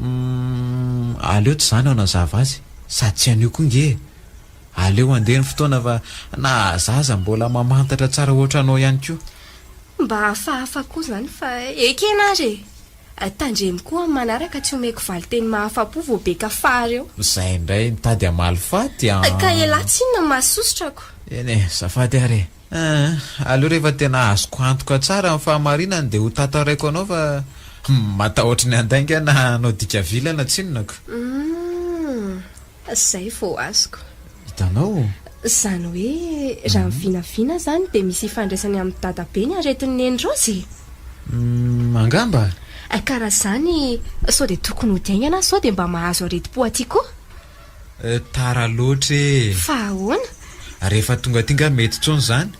Humm, aleo tsy za no hanazava azy, sady tsy anio koa nge e! Aleo handeha ny fotoana fa na zaza mbola mamantatra tsara ohatranao ihany koa. Mba hafahafa koa izany fa ekena ary e! Tandremo koa amin'ny manaraka tsy omeko valinteny mahafa-po vao be kafara eo. Izay indray mitady hamaly faty an! Ka elah tsinona no mahasosotrako. Eny e, azafady ary e! Aa, aleo rehefa tena azoko antoka tsara ny fahamarinany dia ho tantaraiko anao fa matahotra ny handainga na hanao dika vilana tsinona ko. Humm, zay vao azoko. Hitanao? Izany hoe raha ny vinavina izany dia misy ifandraisany amin'i dadabe ny aretin'i Neny Raozy e? Humm, angamba. Ka raha izany, sao dia tokony hody haingana aho sao dia mba mahazo aretim-po aty koa? Tara loatra e! Fa ahoana? Rehefa tonga aty nga mety intsony izany?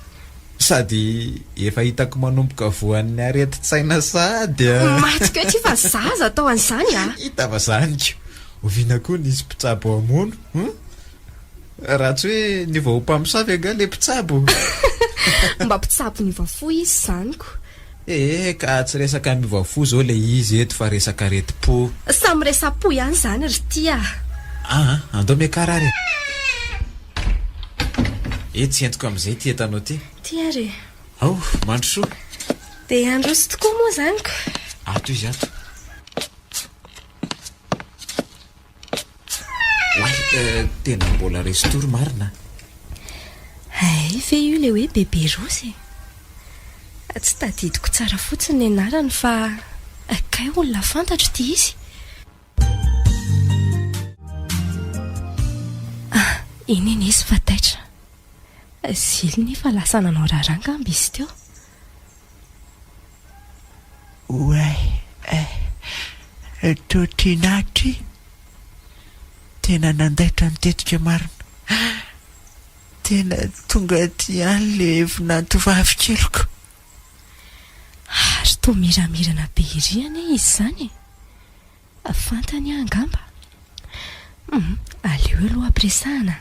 Sady efa hitako manomboka voan'ny aretin-tsaina sahady a! Matiko ety fa zaza atao an'izany a! Hita fa zany ko! Oviana koa nisy mpitsabo hamono? Hum? Raha tsy hoe niova ho mpamosavy angaha ilay mpitsabo? Mba mpitsabo niova fo izy izany ko! Ee, ka tsy resaka miova fo izao ilay izy eto fa resaka aretim-po. Samy resa-po ihany izany ry tia a! Aa, andao miakara ary e! Etsy entiko amin'izay ity entanao ity. Ity ary e! Ao, mandrosoa! Dia handroso tokoa moa izany ko! Ato izy ato. Oay, tena mbola restory marina. Hay ve io ilay hoe Bebe Rose e? Tsy tadidiko tsara fotsiny ny anarany fa kay olona fantatro ity izy. Ah, iny anie izy fa taitra. Zily nefa lasa nanao raharaha angamba izy teo. Oay eh, toa tiana aty. Tena nandaitra ny tetika marina. Tena tonga aty ihany le vinantovavy keliko. Ary toa miramirana be ery anie izy izany e! Fantany aho angamba. Hum, aleo aloha ampiresahana.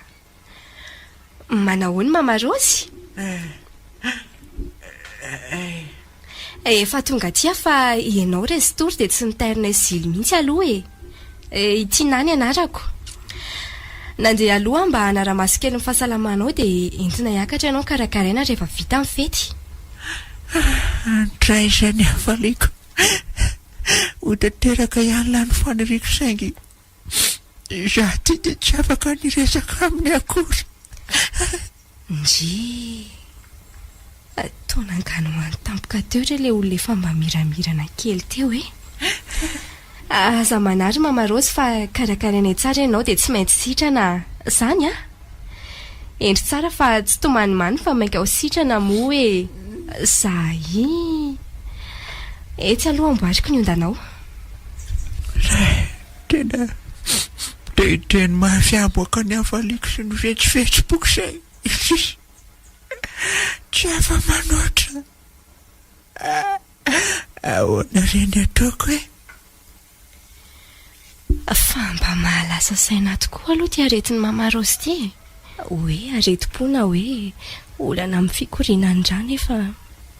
Manahoana Mama Raozy? Efa tonga aty aho fa ianao restory dia tsy nitairinay zily mihitsy aloha e. I Tinah ny anarako. Nandeha aloha aho mba hanara-maso kely ny fahasalamanao dia entina hiakatra ianao karakaraina rehefa vita ny fety. Antraiza ny hafaliako. Ho tanteraka ihany lahy ny faniriako saingy Izaho ity dia tsy afaka niresaka aminy akory. Ndrii. Toa nanganohano tampoka teo re ilay olona efa mba miramirana kely teo e. Aza manahy ry Mama Rose fa karakarainay tsara ianao dia tsy maintsy sitrana a. Izany a! Hendry tsara fa tsy tomanimany fa mainka ho sitrana moa e. Zahi. Etsy aloha amboariko ny ondanao. Ray, tena te hiteny mafy hamoaka ny hafaliako sy ny fihetsifihetsipoko izay tsy afa-manoatra. Ahoana re ny ataoko e? Fa mba mahalasa saina tokoa aloha ity aretin'i Mama Rose ity e! Hoe aretim-po na hoe olana amin'ny fikorianan'ny rà nefa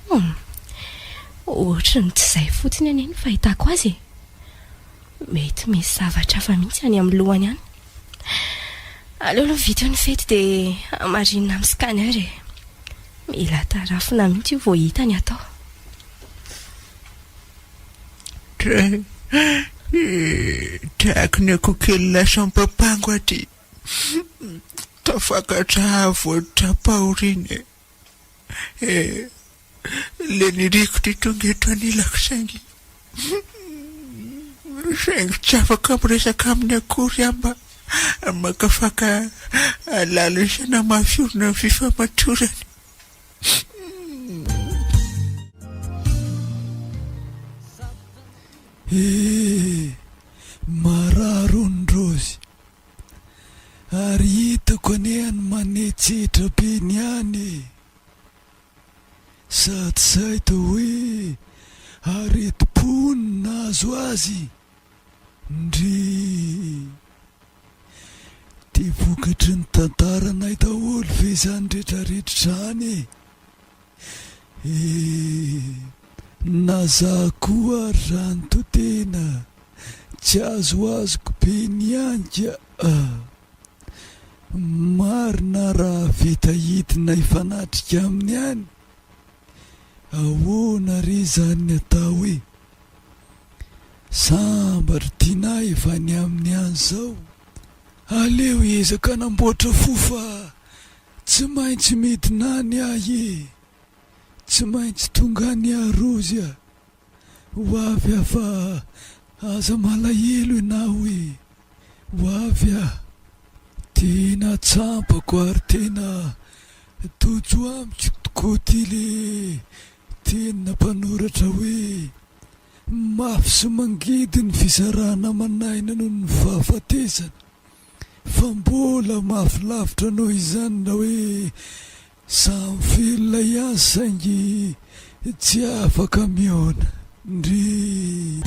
hum! Ohatry ny tsy izay fotsiny anie ny fahitako azy e! Mety misy zavatra hafa mihitsy any amin'ny lohany any. Aleo aloha vita eo ny fety dia hamarinina amin'ny scanner e! Mila tarafina mihitsy io vao hita ny atao. Tahaka ny akohokely lasam-papango aty. Tafakatra avo tra-pahoriana e. Le niriko ty tonga eto anilako saingy saingy tsy afaka miresaka aminy akory aho mba hamakafaka lalina sy hanamafy orina ny fifamatorany. Eh! Marary hono Raozy. Ary hitako anie any manetsetra be ny any e! Sady sahy toa hoe aretim-po hono no nahazo azy. Ndrii! Dia vokatry ny tantaranay daholo ve izany retraretra izany e? Eh! Na za koa ary zany to tena tsy azoazoko be ny ihany ka! Marina raha vita hidina hifanatrika aminy any? Ahoana re izany ny atao e? Sambatra Tinah efa any aminy any zao. Aleo hiezaka hanamboatra fo fa tsy maintsy midina any ahy e! Tsy maintsy tonga any aho Rozy a! Ho avy aho fa aza malahelo ianao e! Ho avy aho. Tena tsampako ary tena tojo amiko tokoa ity le tenina mpanoratra hoe mafy sy mangidy ny fisarahana aman'aina noho ny fahafatesana fa mbola mafy lavitra noho izany na hoe Samy velona ihany saingy tsy afaka mihaona. Ndrii.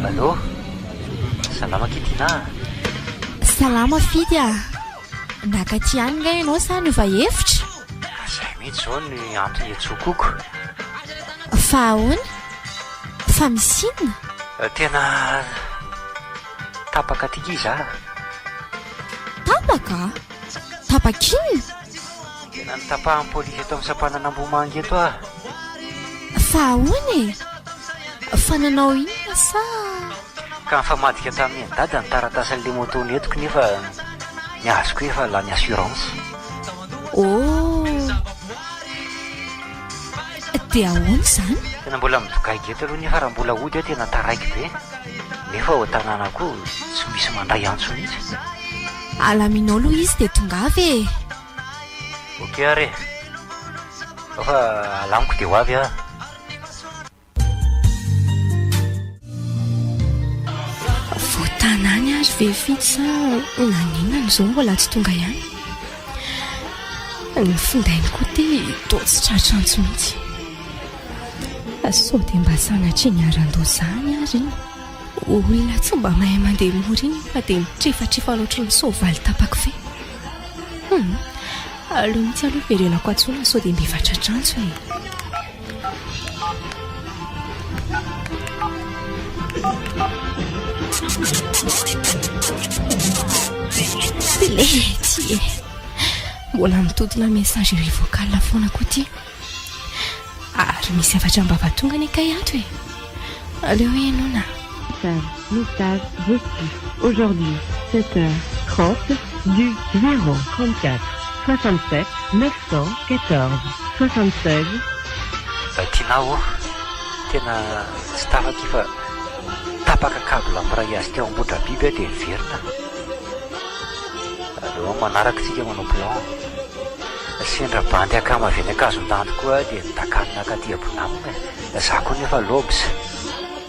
Allô? Salama akia Tinah a! Salama Fidy a! Naka aty ihany nga ianao sa niova hevitra? Izay mihitsy izao ny antony iantsoako. Fa ahoana? Fa misy inona? Tena tapaka aty akia izaho. Tapaka? Tapaka inona? Tena notapahan'ny polisy eto amin'ny sampanan'Ambohimanga eto aho. Fa ahoana e? Fa nanao inona sa? Ka nifamadika tamin'i Dada ny taratasin'ilay moto nentiko nefa ny azoko efa lany assurance. Oh! Dia ahoana izany? Tena mbola midogaigy eto aloha nefa raha mbola hody aho tena taraiky be. Nefa ao an-tanàna koa tsy misy mandray antso mihitsy. Alaminao aloha izy dia tongava e! Ok ary e! Ao fa alamiko dia ho avy aho. Voatana any ary ve Fidy sa naninona no izao mbola tsy tonga ihany? Ny findainy koa ity toa tsy tratra antso mihitsy. Sao dia mba sanatria niharan-doza any ary iny? Olona tsy mba mahay mandeha mora iny fa dia mitrefatrefa loatra ny soavaly tapa-kofehy. Hum, aleo mihitsy aloha verenako antsoina sao dia mba efa tratra antso e. Lety e! Mbola mitodina messagerie vocale foana koa ity. Ary misy hafatra am-bava tonga anie kay ato e! Aleo henoina. Message, message reçu aujourd'hui 7h30 du 0 34 67 914 76. Tinah ô! Tena tsy tafaky fa tapaka cable miray azy teo Ambohidrabiby aho dia niverina. Aleo amin'ny manaraka tsika manao plan. Sendra bandy akama avy any Ankazondandy koa aho dia nidakany nakaty Abonam e. Za koa nefa lobs.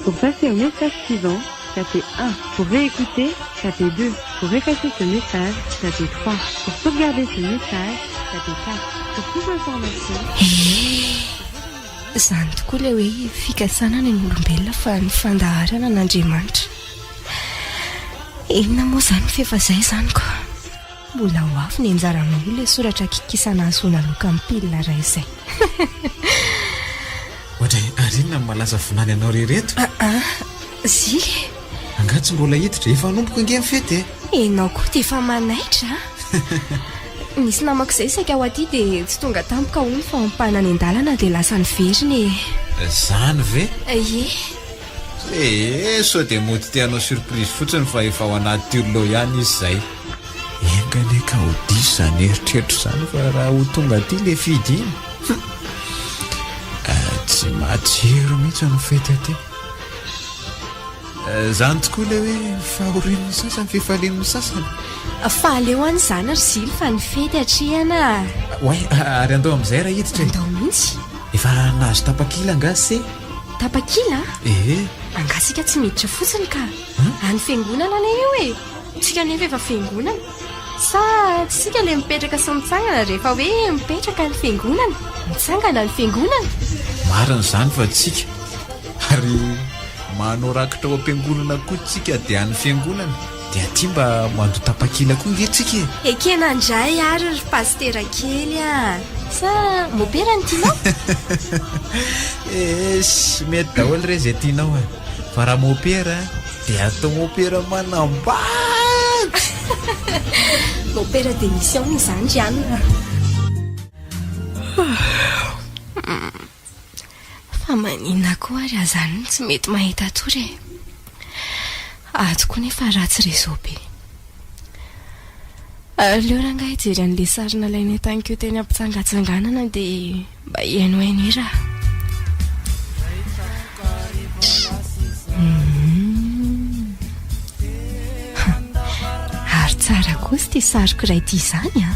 Pour passer au message suivant, tapez 1. Pour réécouter, tapez 2. Pour effacer ce message, tapez 3. Pour sauvegarder ce message, tapez 4. Pour plus d'informations... Ee, izany tokoa ilay hoe fikasana ny an'olombelona fa ny fandaharana an'Andriamanitra. Inona moa izany f'efa izay izany ko. Mbola ho avy ny anjaranao ilay soratra kikisana ahazoana loka amin'ny pilina iray izay. Oadray, ary inona no malaza vinany anao ry ireto? Aa, Zily e! Angaha tsy mbola hiditra? Efa hanomboka ange ny fety e! Ianao koa dia efa manaitra a! Nisy namako izay saika ho aty dia tsy tonga tampoka hono fa ampahana any an-dalana dia lasa niverina e! Izany ve? Ie. Ee, sao dia mody te hanao surprise fotsiny fa efa ao anaty turlo ihany izy izay. Enga anie ka ho diso izany eritreritro izany fa raha ho tonga aty le Fidy iny, hum! Tsy matsiro mihitsy ny fety aty. Izany tokoa ilay hoe fahorian'ny sasany fifalian'ny sasany. Fa aleo any izany ry Zily fa ny fety atrehana a! Oay, ary andao amin'izay raha hiditra e! Andao mihitsy. Efa nahazo tapakila angaha se? Tapakila? Ee. Angaha isika tsy miditra fotsiny ka! Any fiangonana anie io e! Tsika anefa efa fiangonana. Sa tsy isika ilay mipetraka sy mitsangana rehefa hoe mipetraka ny fiangonana, mitsangana ny fiangonana? Marina izany fa tsika. Ary manao rakitra ao am-piangonana koa tsika dia any fiangonana. Dia aty mba mandoa tapakila koa nge tsika e! Ekena indray ary ry pasitera kely a! Sa mopera no tianao? Esy, mety daholo re izay tianao a! Fa raha mopera dia atao mopera manambady! Mopera démission izany ry anona a! Fa maninona koa ary aho izany no tsy mety mahita tory e? Ato koa nefa ratsy réseau be. Aleo rangahy hijery an'ilay sary nalainay tany ko teny am-pitsangatsanganana dia mba hihainohaino hira aho. Ary tsara kosa ity sariko iray ity izany an!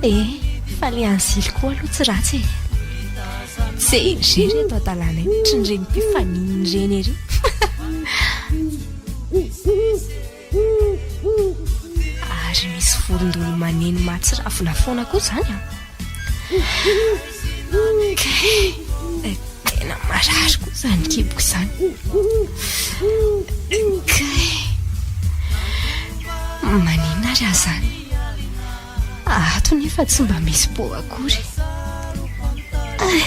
Eh, fa le an'i Zily koa aloha tsy ratsy e. Zay ry reto adalanay ohatran'ireny mpifaninana ireny ery. Ary misy vorondolo maneno mahatsiravina foana koa izany an. Kay, tena marary koa izany kiboko izany. Kay, maninona ary aho izany? Ato nefa tsy mba misy pot akory. Ay!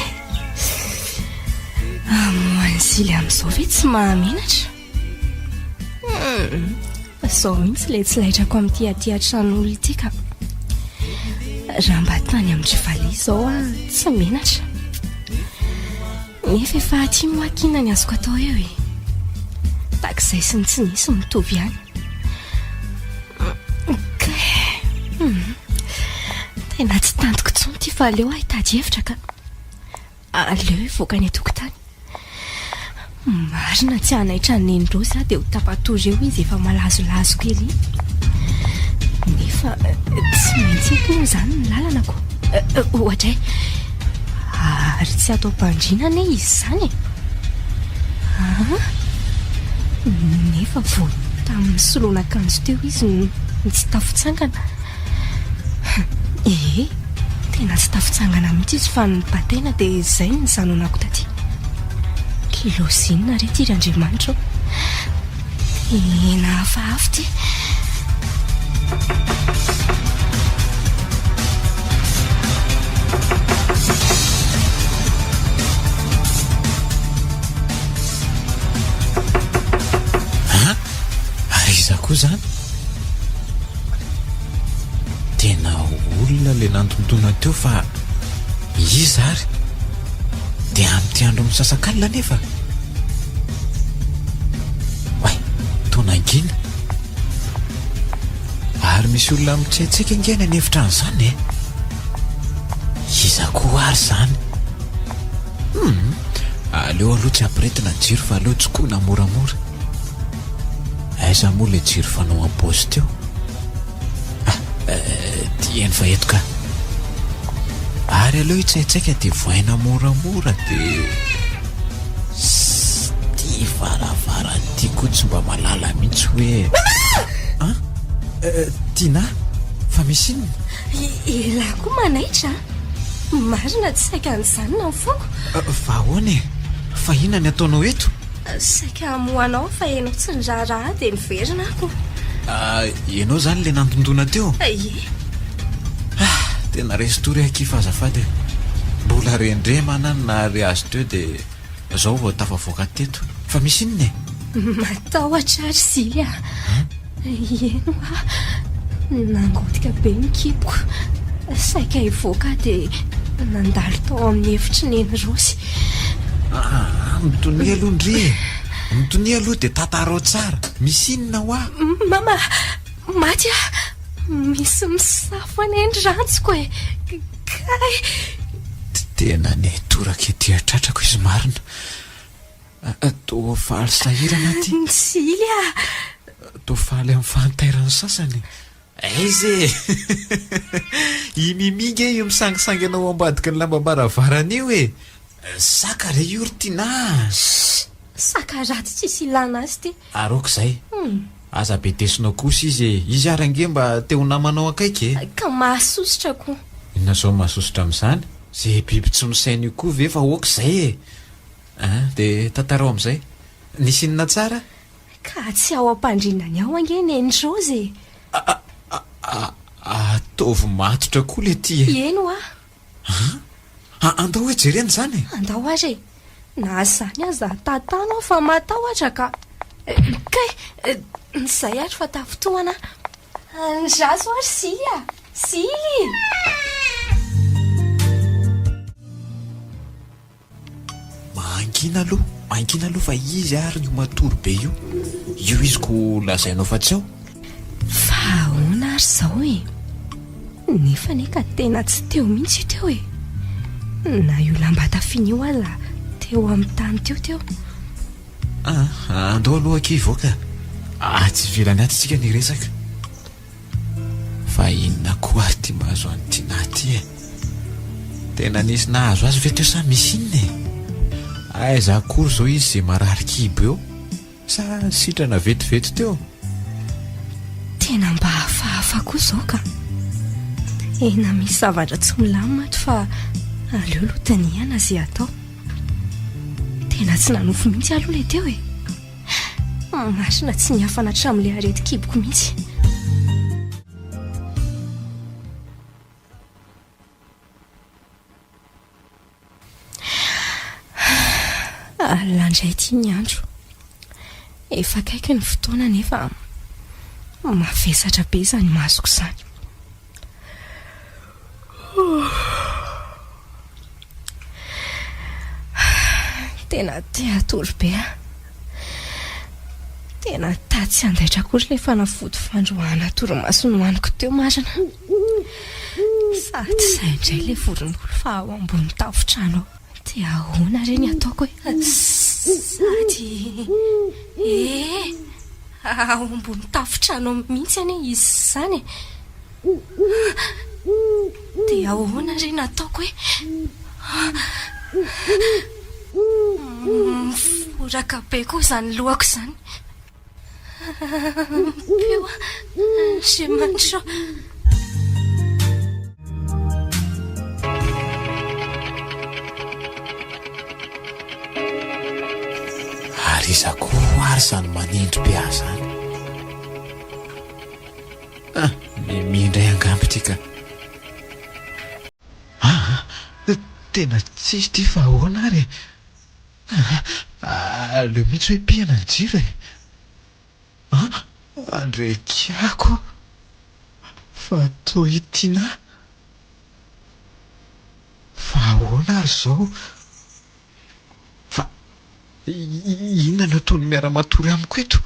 Hamoha an'i Zily amin'izao ve tsy mahamenatra? Hmm, izao mihitsy ilay tsy laitrako amin'ity aty an-tran'olona ity ka. Raha mba tany amin-dry valiha izao aho tsy menatra. Nefa efa aty moa aky inona ny azoko atao eo e? Tahaka izay sy ny tsy nisy mitovy ihany. Tena tsy tantiko intsony ity fa aleo aho hitady hevitra ka. Aleo hivoaka any an-tokotany. Marina tsy hanaitra an'i Neny Rose aho dia ho tapa-tory eo izy efa malazolazo kely iny. Nefa tsy maintsy eto moa izany ny lalana ko. Ohatra e. Ary tsy ato am-pandriana anie izy izany e. Ah, nefa vao tamin'ny soloan'akanjo teo izy no tsy tafitsangana. Ee, tena tsy tafitsangana mihitsy izy fa nibataina dia izay no nijanonako taty. Kilaozy inona re ity ry Andriamanitra ô? Tena hafahafa ity. An? Ary iza koa izany? Tena olona ilay nandondona teo fa iza ary? Dia amin'ity andro misasakalina anefa? Oay, toa nangina. Ary misy olona mitsaitsika ange any an'efitra any izany e. Iza koa ary izany? Hum, aleo aloha tsy ampiretina ny jiro fa aleo jokoina moramora. Aiza moa ilay jiro fanao am-paosy teo? Ah, ty eny fa eto ka. Ary aleo hitsaitsaika dia vohaina moramora dia... Ty varavarana ity koa tsy mba malala mihitsy hoe... An? Tina, fa misy inona? Elah koa manaitra a! Marina tsy saika nijanona ny foko. Fa ahoana e? Fa inona ny ataonao eto? Saika hamoha anao fa ianao tsy niraharaha ahy dia niverina aho ko. Ianao izany ilay nandondona teo? Ie. Ah, tena resy tory aho akia fa azafady e. Mbola rendremana aho nahare azy teo dia izao vao tafavoaka teto. Fa misy inona e? Matahotra aho ry Zily a. Eny hoa, nangotika be ny kiboko. Saika hivoaka aho dia nandalo tao amin'ny efitry Neny Rosy. Aa, mitonia aloha ndry e! Mitonia aloha dia tantarao tsara. Misy inona hoa? Mama, maty aho! Misy misafo anie ny rantsiko e! Kay! Tena nitoraka ety an-tratrako izy marina. Toa faly sahirana aty. Ntsily a! Toa faly amin'ny fahantairan'ny sasany. Aiza e! I Mimi nge io misangisangy anao ao ambadiky ny lambam-baravarana io e! Saka re io ry Tinah a! Shh! Saka ratsy tsisy ilana azy ity. Ary aoka izay. Aza bedesinao kosa izy e! Izy ary ange mba te ho namanao akaiky e! Ka mahasosotra koa. Inona izao no mahasosotra amin'izany? Izay biby tsy misaina io koa ve fa aoka izay e! An, dia tantarao amin'izay. Nisy inona tsara? Ka tsy ao am-pandriana ny ao ange Neny Rose e! Ataovy matotra koa le ty e! Eny hoa! An! Andao hoe jerena izany e! Andao ary e! Na izany aza tantano aho fa matahotra ka! Kay! Izay ary fa tafintohana aho. Andraso ary Sily a! Sily! Mangina aloha, mangina aloha fa izy ary io matory be io. Io izy ko lazainao fa tsy ao. Fa ahoana ary izao e? Nefa anie ka tena tsy teo mihitsy io teo e! Na io lamba tafiana io aza teo amin'ny tany teo teo. Ah, andao aloha akia hivoaka. Atsy ivelany atsy tsika ny hiresaka. Fa inona koa ary ity mahazo an'i Tinah ity e? Tena nisy nahazo azy ve teo sa misy inona e? Aiza akory izao izy izay marary kibo eo? Sa sitrana vetivety teo? Tena mba hafahafa koa izao ka! Tena misy zavatra tsy milamina ato fa aleo aloha dinihana izay atao. Tena tsy nanofy mihitsy aloha ilay teo e! Marina tsy niafana hatramin'ilay aretin-kiboko mihitsy. Alina indray ity ny andro. Efa akaiky ny fotoana nefa mavesatra be izany masoko izany. Tena te hatory be aho. Tena ta tsy handaitra akory ilay fanafody fandroahana torimaso nohaniko teo marina. Sady izay indray ilay vorondolo fa ao ambony tafontrano ao. Dia ahoana re ny ataoko e? Sady eh! Ao ambony tafontrano ao mihitsy anie izy izany e! Dia ahoana re ny ataoko e? Miforaka be koa izany lohako izany. Ampio aho, Andriamanitra ô. Ary iza koa ary izany manindry be ahy izany? Ah, Mimi indray angamba ity ka. Ah, tena tsisy ity fa ahoana ary e? Ah, aleo mihitsy hoe pihana ny jiro e. Ah, andrekiako fa toa i Tinah. Fa ahoana ary izao? Fa inona no ataony miara-matory amiko eto?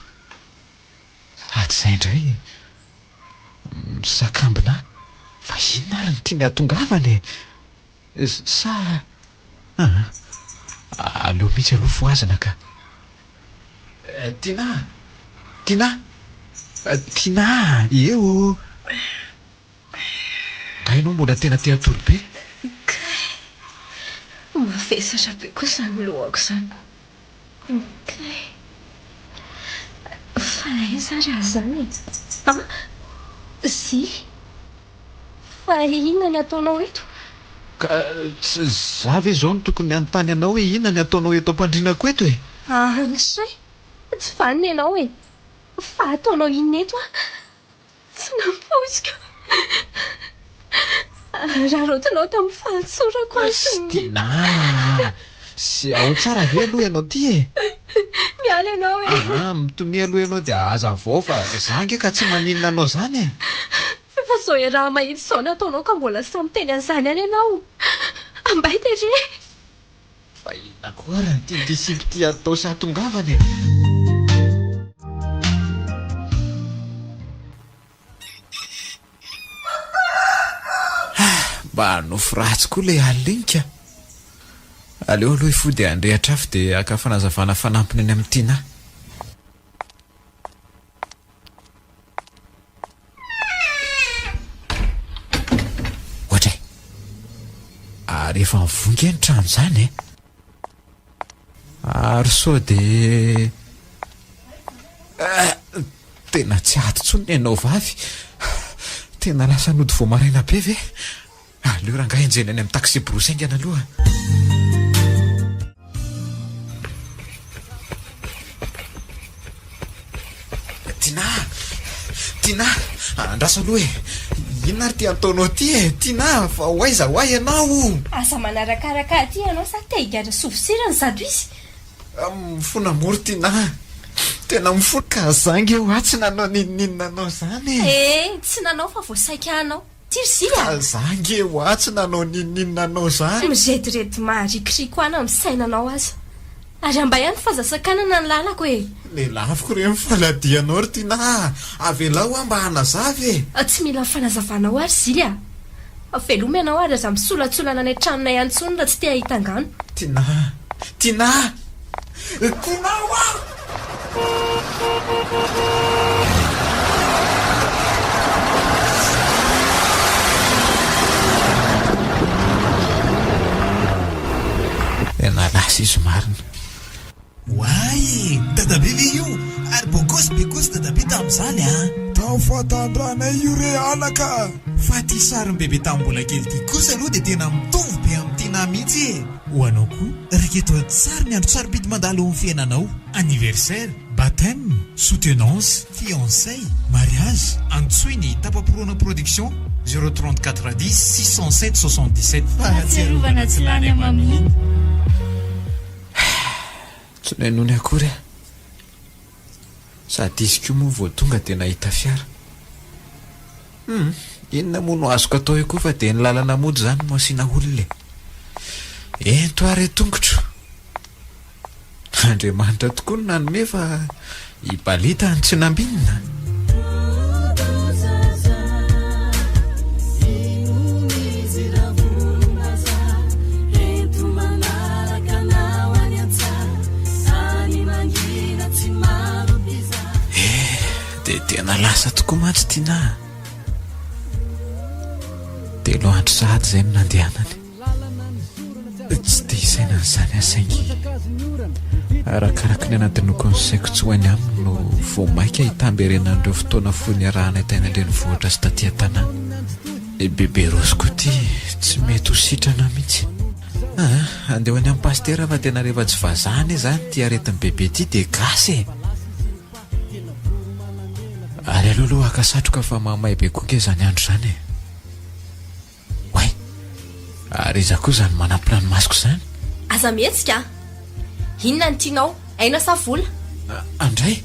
Sady izay indray misakambina ahy. Fa inona ary no tiany hahatongavana e? Sa aa aleo mihitsy aloha fohazana ka. Tinah! Tinah! Tinah! Eo ô! Nga ianao mbola tena te hatory be? Kay! Mavesatra be koa izany lohako izany. Kay! Fa aiza ary aho izany e? An! Zy! Fa inona ny ataonao eto? Ka tsy za ve izao no tokony hanontany anao hoe inona ny ataonao eto am-pandrinako eto e? An! Tsy vanona ianao e! Fa ataonao inona eto aho? Tsy nampoiziko. Araraotinao tamin'ny fahatsorako aho sy ny. Tinah a! Sy ao tsara ve aloha ianao ity e? Miala ianao e! Aa, mitonia aloha ianao dia hazavao fa za ange ka tsy maninona anao izany e! Fa izao iaraha-mahita izao ny ataonao ka mbola sahy miteny an'izany ihany ianao. Ambay tery e! Fa inona koa ary no tian'ity sipa ity atao sy hahatongavana e? Mba nofy ratsy koa ilay alina iny ka. Aleo aloha hifoha dia handrehitra afo dia haka fanazavana fanampiny any amin'i Tinah. Ohatra e! Ary efa mivoha nge ny trano izany e! Ary sao dia... Eh, tena tsy ato intsony ny anao vavy. Tena lasa nody vao maraina be ve? Aleo rangahy enjehina any amin'ny taxi-brousse haingana aloha. Tinah, andraso aloha e! Inona ary ity ataonao ity e? Tinah, fa ho aiza ho ahy ianao? Aza manarakaraka ahy aty ianao sa te higadra sovosirana izato izy? Mifona moa ry Tinah. Tena mifona ka za nge hoa tsy nanao n'inon'inona anao izany e! Eh, tsy nanao fa vao saika hanao. Ty ry Zily a! Ka za nge hoa tsy nanao n'inon'inona anao izany. Mirediredy maharikoriko ahy na misaina anao aza. Ary amba ihany fa aza sakanana ny lalako e! Lelafiko re ny faladianao ry Tinah a! Avelao aho mba hanazava e! Tsy mila ny fanazavanao aho ry Zily a! Veloma ianao ary aza misolantsolana any an-tranonay any intsony raha tsy te hahita angano. Tinah! Tinah! Tinah hoa! Tena lasa izy marina. Oay! Dadabe ve io? Ary beau gosse be kosa dadabe tamin'izany a! Tao fatandrana io re anaka a! Fa ity sarin'i bebe tamin'ny mbola kely ity kosa aloha dia tena mitovy be amin'i Tinah mihitsy e! Ho anao koa, raketo an-tsary ny andro sarobidy mandalo eo amin'ny fiainanao, anniversaire, baptême, soutenance, fiançailles, mariage. Antsoy ny Tapa-poroana Production, 034 10 607 77. Fahatsiarovana tsy lany amamiana. Tsy nohenoiny akory aho. Sady izy koa moa vao tonga dia nahita fiara. Hum, inona moa no azoko atao eo koa fa dia ny lalana mody izany no asiana olona e. Ento ary tongotro. Andriamanitra tokoa no nanome fa i Balita no tsy nambinina. Eh, dia tena lasa tokoa mantsy Tinah a. Telo andro sahady izay no nandehanany. Tsy te hisaina an'izany aho saingy arakaraky ny anadinoako ny saiko tsy ho any aminy no vao mainka hitamberenan'ireo fotoana fohy niarahanay tany an-drenivohitra sy taty an-tanàna. I Bebe Rose koa ity tsy mety ho sitrana mihitsy. Aa, andeha ho any amin'ny pasitera fa tena rehefa tsy vazaha anie izany ity aretin'i Bebe ity dia gasy e! Ary aleo aloha haka satroka fa mahamay be koa nge izany andro izany e! Oay! Ary iza koa izany manampina ny masoko izany? Aza mihetsika a! Inona no tianao, aina sa vola? Andray!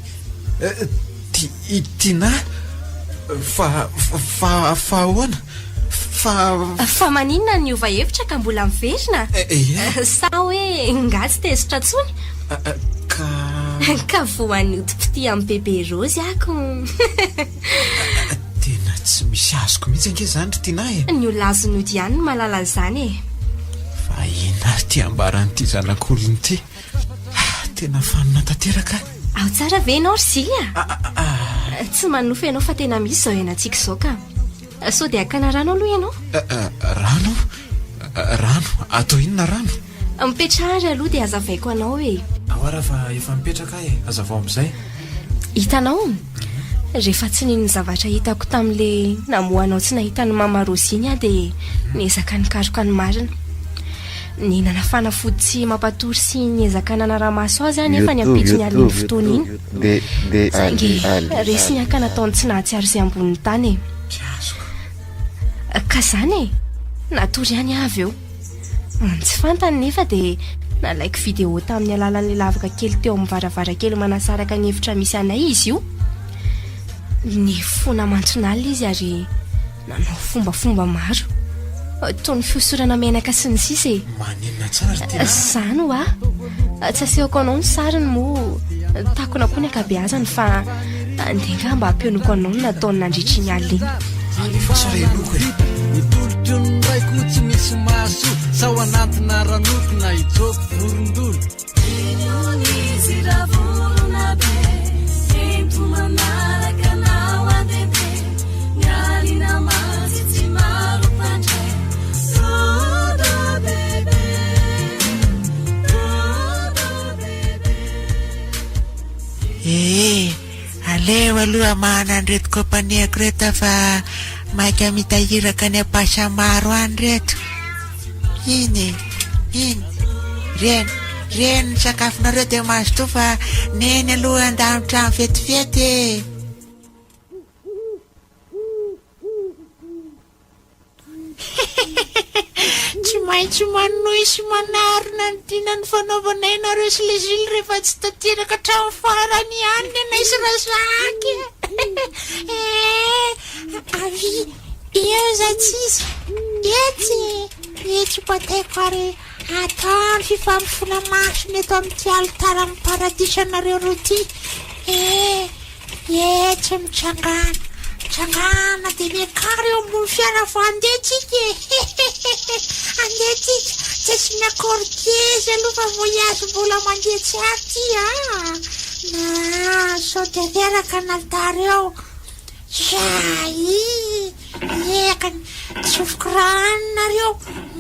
Ti, Tinah! Fa, fa, fa ahoana? Fa. Fa maninona no niova hevitra ka mbola miverina? Ie. Sa hoe nga tsy tezitra intsony? Ka. Ka voan'ny odim-pitia amin'i Bebe Raozy ako. Tena tsy misy azoko mihitsy ange izany ry Tinah e! Ny olona azon'ny ody ihany no mahalala an'izany e! Fa inona ary ity ambaran'ity zanak'olona ity? Tena fanina tanteraka aho. Ao tsara ve ianao ry Zily a? Tsy manonofy ianao fa tena misy izao iainantsika izao ka. Sao dia hakana rano aloha ianao? Rano? Rano? Atao inona rano? Mipetraha ary aloha dia hazavaiko anao e. Ao ara fa efa mipetraka aho e, hazavao amin'izay. Hitanao? Rehefa tsy nino ny zavatra hitako tamin'ilay namoha anao tsy nahita an'i Mama Rosie iny aho dia niezaka nikaroka ny marina. Nihinana fanafody tsy mampatory sy niezaka nanara-maso azy aho nefa ny ampitsony alin'iny fotoana iny. Saingy resy ny haka nataony tsy nahatsiaro izay ambonin'ny tany e. Ka izany e! Natory ihany aho avy eo. Ny tsy fantany nefa dia nalaiko vidéo tamin'ny alalan'ilay lavaka kely teo amin'ny varavarankely manasaraka ny efitra misy anay izy io. Nifona amantonalina izy ary nanao fombafomba maro. Toy ny fihosorana menaka sy ny sisa e. Maninona tsara ry Tina? Izany hoa. Tsy asehoko anao ny sariny moa takona koa ny ankabeazany fa andeha angamba hampihaoniko anao ny nataony nandritra iny alina iny. Alefaso re loko e. Ny tolotry ny raiko tsy misy mahasoa sao anantina ranoko na hijoko vorondolo. Ee, aleo aloha hamahana an'ireto kaompaniako ireto aho fa maika mitahiraka any Ampasamaro any ireto. Iny e, iny, reny, reny ny sakafonareo dia mazotoa fa neny aloha handamin-trano vetivety e. maintsy manohy sy manarina ny dina nifanaovanay nareo sy le Zily rehefa tsy tanteraka hatramin'ny farany ihany ny anay sy Razaka e! Eh, avia, eo zatsy Etsy, etsy bataiko ary atao ny fifamofoana masina eto amin'ity alitaran'ny paradisanareo roa ity. Eh, Etsy mitsangana, mitsangana dia miakara eo ambony fiara vao andeha tsika e! Hehehehe, andeha tsika, tsy asiana cortège aloha fa voyage mbola mandeha tsy ary ty a! Na sao dia reraka ny alitara eo. Zay! Ekany, tsofiko rano nareo,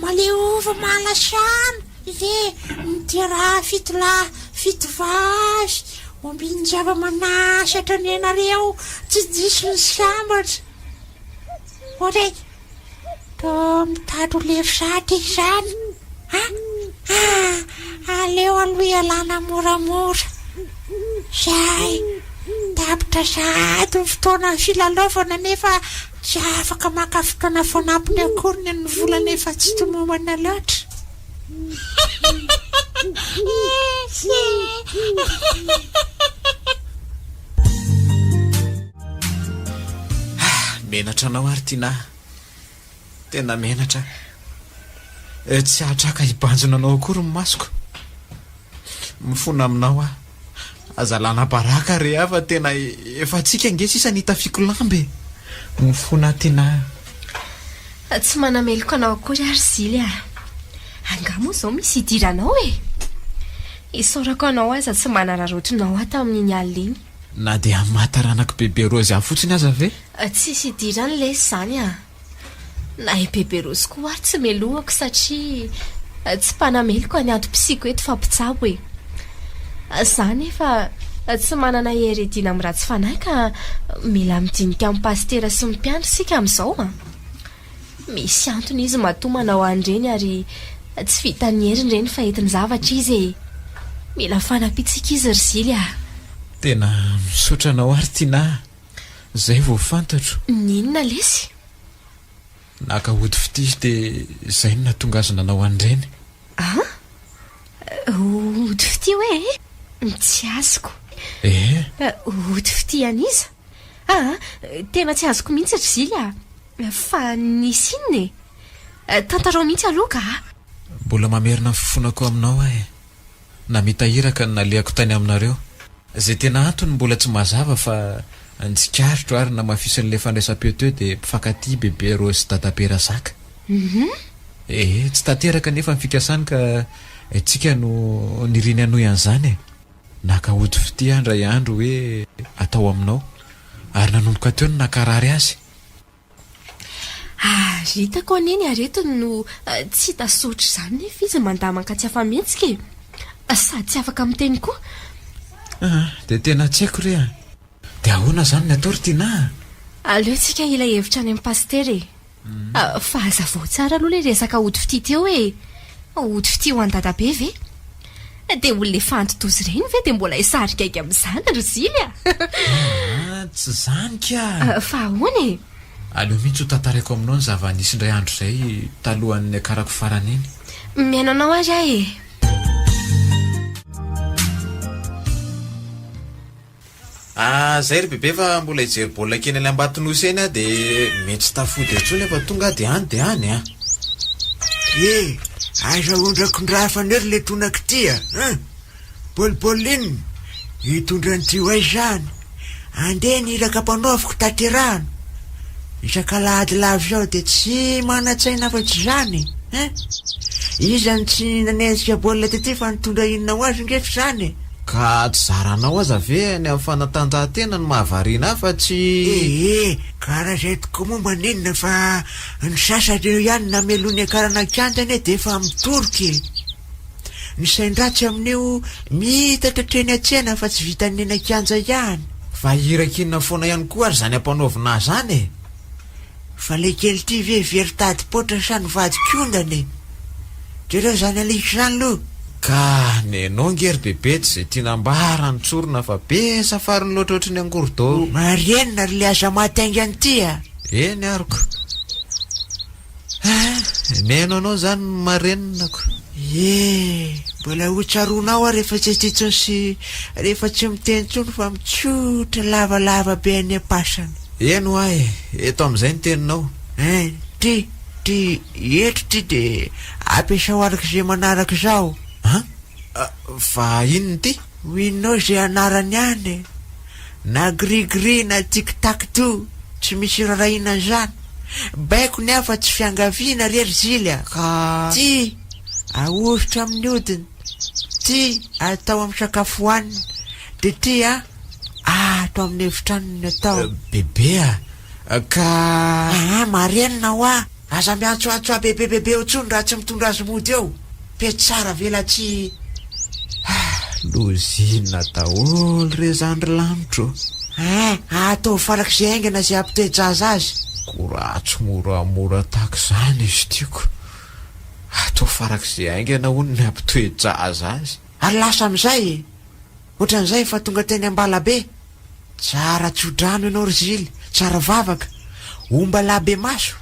maleova mahalasana. Ie, miteraha fitolahy, fitovavy, ombin-java-manasatra anie nareo, tsy diso ny sambatra. Ory, toa mitady ho lefy sahady izy izany. Ha? Ah, aleo aloha ialana moramora. Zay, tapitra sahady ny fotoana filalaovana nefa tsy afaka maka fotoana fanampiny akory ny an'ny volana efa tsy tomombana loatra. Menatra anao ary Tinah. Tena menatra aho. Tsy hahatraka hibanjina anao akory ny masoko. Mifona aminao aho. Aza alana baraka re aho fa tena efa antsika ange sisa ny hitafiako lamba e! Mifona Tinah. Tsy manameloka anao akory aho ry Zily a! Angaha moa izao misy idiranao e? Isaorako anao aza tsy mba nararaotinao aho tamin'iny alina iny. Na dia amin'ny maha taranak'i Bebe Rose ahy fotsiny aza ve? Tsisy idirany lesy izany a! Na i Bebe Rose koa ary tsy melohako satria tsy mpanameloka ny antom-pisiako eto fa mpitsabo e! Za nefa tsy manana hery hiadiana amin'ny ratsy fanahy ka mila midinika amin'ny pasitera sy ny mpiandry isika amin'izao an! Misy antony izy matoa manao an'ireny ary tsy vitan'ny heriny ireny fa entiny zavatra izy e! Mila fanampiantsika izy ry Zily a! Tena misaotra anao ary Tinah a! Zay vao fantatro. N'inona lesy? Naka ody fitia dia izay no nahatonga azy nanao an'ireny. An? Ody fitia hoe e? Tsy azoko. Eh? Ody fitia an'iza? Aa, tena tsy azoko mihitsy ry Zily a! Fa nisy inona e? Tantarao mihitsy aloha ka! Mbola mamerina ny fifonako aminao aho e. Namita iraka ny nalehako tany aminareo. Izay tena antony mbola tsy mazava fa ny tsikaritro ary namafisin'ilay fandraisam-peo teo dia mpifankatia Bebe Rose sy Dadabe Razaka. Ee, tsy tanteraka anefa ny fikasany ka tsika no niriny hanohy an'izany e. Naka ody fitia aho indray andro hoe atao aminao ary nanomboka teo no nankarary azy. Ary hitako anie ny aretiny no tsy hita soritra izany nefa izy mandamaka tsy afa-mihetsika e! Sady tsy afaka miteny koa. Ah, dia tena tsy haiko re a! Dia ahoana izany ny atao ry Tinah a? Aleo tsika hila hevitra any amin'ny pasitera e! Fa hazavao tsara aloha ilay resaka ody fitia teo e! Ody fitia ho an'i dadabe ve? Dia olona efa anti-doza ireny ve dia mbola hisarigaiga amin'izany ry Zily a! Aa, tsy izany ka! Fa ahoana e? Aleo mihitsy ho tantaraiko aminao ny zava-nisy indray andro izay talohan'ny niakarako farany iny. Mihaino anao ary aho e! Ah zay ry bebe fa mbola hijery baolina kely any Ambatonosy eny aho de mety tsy tafody intsony aho fa tonga aho de any de any an! Eh! Aza ondrakondrafana eo ry le tronaka ity a! An! Bôlibôly inona? Hitondra an'ity ho aiza izany? Andeha ny iraka ampanaoviko tanterahana. Isak'alahady lava izao dia tsy manan-tsaina afa-tsy izany e! Iza no tsy nanenjika baolina tety fa nitondra inona ho azy nge f'izany e! Ka tsy zaranao aza ve ny amin'ny fanatanjahantena no mahavariana ahy fa tsy. Ee, ka raha izay tokoa moa maninona fa ny sasany eo ihany nameloha niakarana an-kianja anie dia efa mitoroka e! Ny sain-dratsy amin'io miitatra hatreny an-tsena fa tsy vitan'ny eny an-kianja ihany. Fa iraka inona foana ihany koa ary izany ampanaovina ahy izany e? Fa le kely ity ve very tady poatra sa nivadik'ondana e? Jereo izany alika izany lo! Ka nenao nge ry bebe tsy izay tiana ambara no tsorina fa be safariny loatra ohatry ny angorodao. Marienina ry le aza maty haingana ity a! Eny aroko. Eh, mihaino anao izany ny marenina-ko. Ie, mbola ho tsaroanao aho rehefa tsy aty intsony sy rehefa tsy miteny intsony fa mitsotra lavalava be any am-pasana. Eny hoa e, eto amin'izay ny teninao. Hein, ty, ty, eto ty dia ampiasao araka izay manaraka izao. An? Fa inona ity? Winao izay anarany any e! Na gris gris na tic tac toe, tsy misy irarahiana an'izany. Baiko ny ahy fa tsy fiangaviana re ry Zily a! Ka. Ty, ahosotra amin'ny hodiny, ty atao amin'ny sakafo hohanina, dia ty a, ato amin'ny efitranony no atao. Bebe a! Ka. Aa, marenina hoa! Aza miantsoantso ahy bebe bebe eo intsony raha tsy mitondra azy mody eo. Petsara velatsihy ah. Lozina daholo re zany ry lanitro ô. Hein, ataovy farak'izay haingana izay hampitoe-jaza azy. Ko raha tsy moramora tahaka izany izy tiako. Atao farak'izay haingana hono ny hampitoe-jaza azy. Ary lasa amin'izay e! Ohatran'izay efa tonga teny Ambalabe. Tsara tso-drano ianao ry Zily, tsara vavaka. Ombalahy be maso.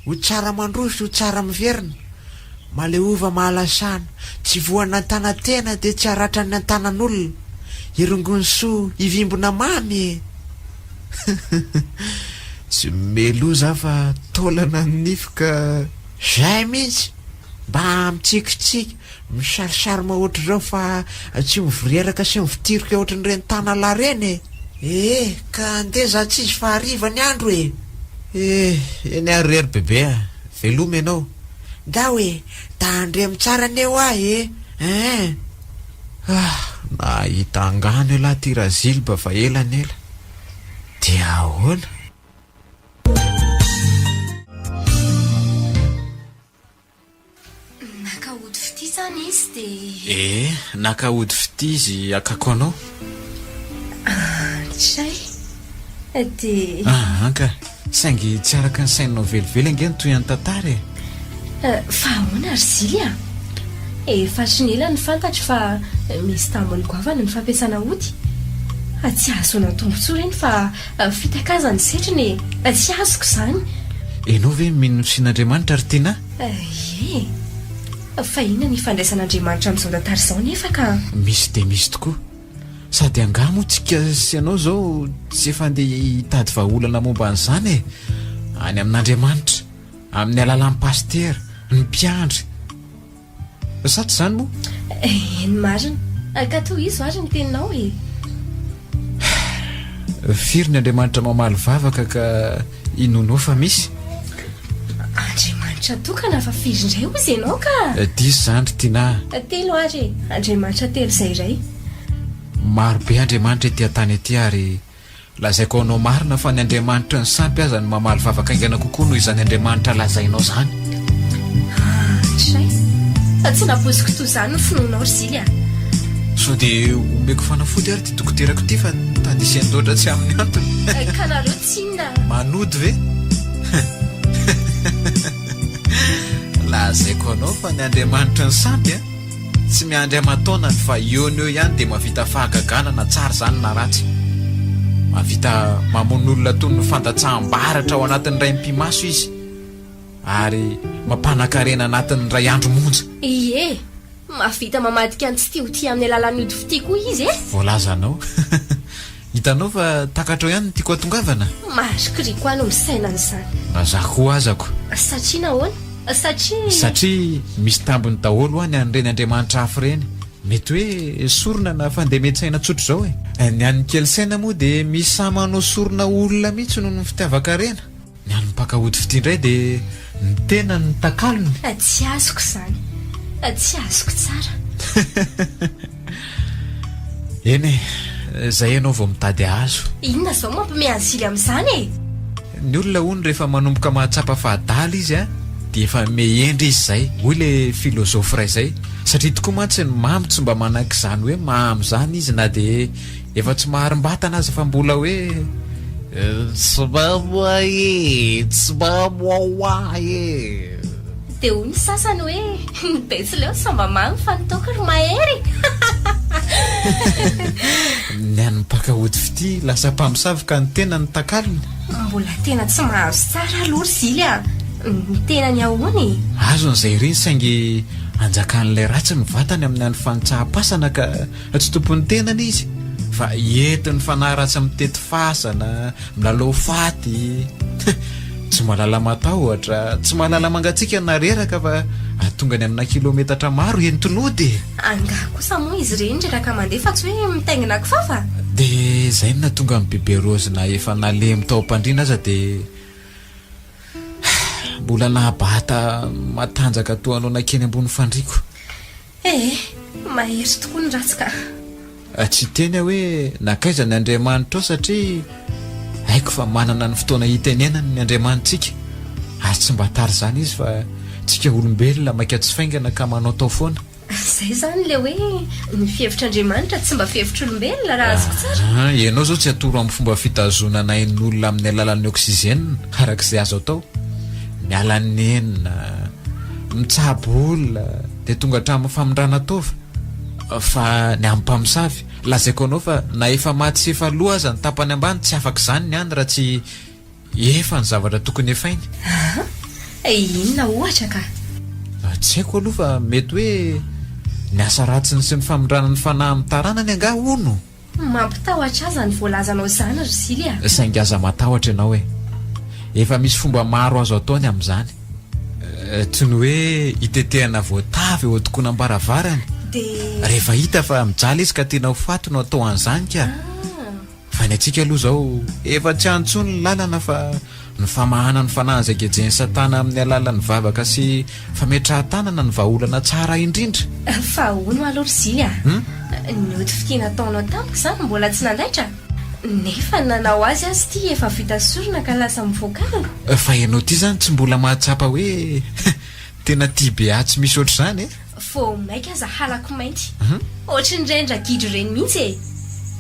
Ho tsara mandroso, ho tsara miverina. Maleova mahalasana. Tsy voan'antanantena dia tsy haratran'ny antanan'olona. Hirongony soa, hivimbina mamy e! Tsy meloa za fa taolana ny nify ka. Zay mihitsy! Mba mitsikitsiky. Misarisary ohatr'izao fa tsy mivoreraka sy mivotirika ohatran'ireny tanalahy ireny e! Ee, ka andeha za tsy izy fa hariva ny andro e! Ee, eny ary re ry bebe a! Veloma ianao! Ndao e! Tandremo tsara anie hoa e! Ein! Ah! Nahita angano ialahy ty Razilba fa ela ny ela. Dia ahoana? Naka ody fitia izany izy dia. Eh, naka ody fitia izy hakako anao. Tray. Dia. Ah, anka. Saingy tsy araka ny saininao velively ange ny tohin'ny tantara e. Fa ahoana ry Zily a? Efa hatry ny ela no fantatro fa misy tambiny goavana ny fampiasana ody. Tsy ahazoana tombontsoa ireny fa Fitaka aza ny setriny e! Tsy azoko izany. Ianao ve mino ny fisian'Andriamanitra ry Tinah? Ie. Fa inona ny ifandraisan'Andriamanitra amin'izao tantara izao nefa ka? Misy dia misy tokoa. Sady angaha moa tsika sy ianao izao tsy efa andeha hitady vahaolana momba an'izany e? Any amin'Andriamanitra, amin'ny alalan'ny pasitera, ny mpiandry. Sa tsy izany moa? Eny marina. Ka tohizo ary ny teninao e! Firy ny Andriamanitra mamaly vavaka ka inoanao fa misy? Andriamanitra tokana fa firy indray hozy ianao ka? Diso izany ry Tinah a! Telo ary e! Andriamanitra telo izay iray. Maro be Andriamanitra ety an-tany ety ary Lazaiko anao marina fa ny Andriamanitry ny sampy aza no mamaly vavaka haingana kokoa noho izany Andriamanitra lazainao izany. Tray. Fa tsy nampoiziko toy izany ny finoanao ry Zily a! Sao dia omeko fanafody ary ity dokoterako ity fa tandisian-doatra tsy amin'ny antony. Ka nareo tsinona. Manody ve? Lazaiko anao fa ny Andriamanitry ny sampy a! Tsy miandry aman-taonany fa eo no eo ihany dia mahavita fahagagana na tsara izany na ratsy. Mahavita mamono olona toy ny fandatsaham-baratra ao anatin'ny iray mipi-maso izy ary mampanan-karena anatin'ny iray andro monja. Ie, mahavita mamadika ny tsy tia ho tia amin'ny alalan'ny ody fitia koa izy e! Voalazanao. Hitanao fa takatrao ihany ny tiako hatongavana? Marikoriko aho no misaina an'izany. Na za koa azako. Satria nahoana? Satria. Satria misy tambiny daholo hoa ny an'ireny andriamanitra hafa ireny. Mety hoe sorona na fandemen-tsaina tsotr'izao e. Ny an'ny kely saina moa dia misy sahy manao sorona olona mihitsy noho ny fitiavan-karena. Ny an'ny mpaka ody fitia indray dia ny tenany no takalony. Tsy azoko izany. Tsy azoko tsara. Eny e, izay ianao vao mitady hahazo. Inona izao mampime an'i Zily amin'izany e? Ny olona hono rehefa manomboka mahatsapa fa adala izy dia efa miha-hendry izy izay, hoy ilay filozofy iray izay. Satria tokoa mantsy ny mamo tsy mba manaiky izany hoe mamo izany izy na dia Efa tsy maharim-batana aza fa mbola hoe tsy mamo aho e, tsy mamo aho ahy e. Dia hoy ny sasany hoe ny betsileo tsy mba mamy fa ny toaka ry mahery. Ny an'ny mpaka ody fitia lasa mpamosavy ka ny tena no takalony. Mbola tena tsy mahazo tsara aloha ry Zily a! Ny tenany ahoana e? Azony izay iriny saingy anjakan'ilay ratsy ny vatany amin'ny andro fanitsaham-pasana ka tsy tompon'ny tenany izy fa entin'ny fanahy ratsy mitety fasana, milalao faty. Tsy mahalala matahotra, tsy mahalala mangatsiaka na reraka fa tonga any amina kilometatra maro enti-nody e! Angaha kosa moa izy ireny reraka mandeha fa tsy hoe mitaingina kifafa? Dia izay no nahatonga an'i Bebe Rose na efa nalemy tao am-pandriana aza dia mbola nahabata matanjaka toa anao nankeny ambony fandriako. Ee, mahery tokoa ny ratsy ka. Tsy hiteny aho hoe nankaiza ny Andriamanitrao satria haiko fa manana ny fotoana hitenenany ny Andriamanitsika ary tsy mba tara izany izy fa tsika olombelona maika tsy faingana ka manaotao foana. Izay izany ilay hoe ny fihevitr'Andriamanitra tsy mba fihevitr'olombelona raha azoko tsara. Ah, ianao izao tsy atoro amin'ny fomba fitazonana ain'olona amin'ny alalan'ny oxygène araka izay azo atao. Miala nenina, mitsabo olona, dia tonga hatramin'ny famindrana taova. Fa ny amin'ny mpamosavy, lazaiko anao fa na efa maty sy efa lo aza ny tapany ambany tsy afaka izany ny any raha tsy efa ny zavatra tokony efainy. Aa! Inona ohatra ka? Tsy haiko aloha fa mety hoe ny asa ratsiny sy ny famindrana ny fanahy amin'ny taranany angaha hono? Mampitahotra ahy izany voalazanao izany ry Zily a! Saingy aza matahotra ianao e! Efa misy fomba maro azo atao ny amin'izany. Toy ny hoe hitetehana voatavo eo an-tokonam-baravarany. Dia. Rehefa hita fa mijaly izy ka tiana ho faty no atao an'izany ka! Fa ny antsika aloha izao, efa tsy any intsony ny lalana fa ny famahana ny fanahy izay gejen'i Satana amin'ny alalan'ny vavaka sy fametrahan-tanana no vahaolana tsara indrindra. Fa hono aloha ry Zily a! Ny ody fitia nataonao tamiko izany mbola tsy nandaitra? Nefa nanao azy aza ity efa vita sorona ka lasa mivoaka alina. Fa ianao ity izany tsy mbola mahatsapa hoe tena tia be ahy tsy misy ohatr'izany e? Vao maika aza halako mainty. Ohatrin'ireny ragidro ireny mihitsy e!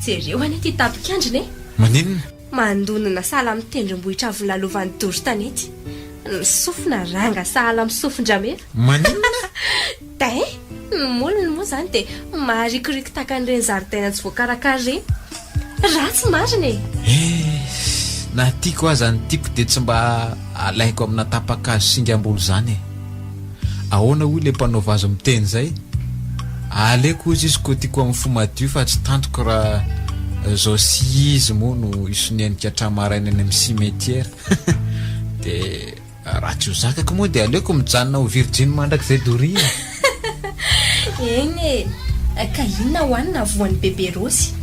Jereo anie ity tapik'andrina e! Maninona? Mandonona sahala amin'ny tendrombohitra avy lalovan'ny doro tanety. Ny sofina ranga sahala amin'ny sofin-drameva. Maninona? Dai! Ny molony moa izany dia maharikoriko tahaka an'ireny zaridaina tsy voakarakara ireny. Ratsy marina e! Eish! Na tiako aza ny tiako dia tsy mba alaiko amina tapa-kazo singam-bolo izany e! Ahoana hoy ilay mpanao vazo miteny izay? Aleoko hozy izy koa tiako amin'ny fo madio fa tsy tantiko raha zao sy izy moa no hisonenika hatramin'ny maraina any amin'ny cimetière. Dia raha tsy ho zakako moa dia aleoko mijanona ho virjiny mandrakizay doria e. Eny e! Ka inona ho anona voan'i Bebe Rossy?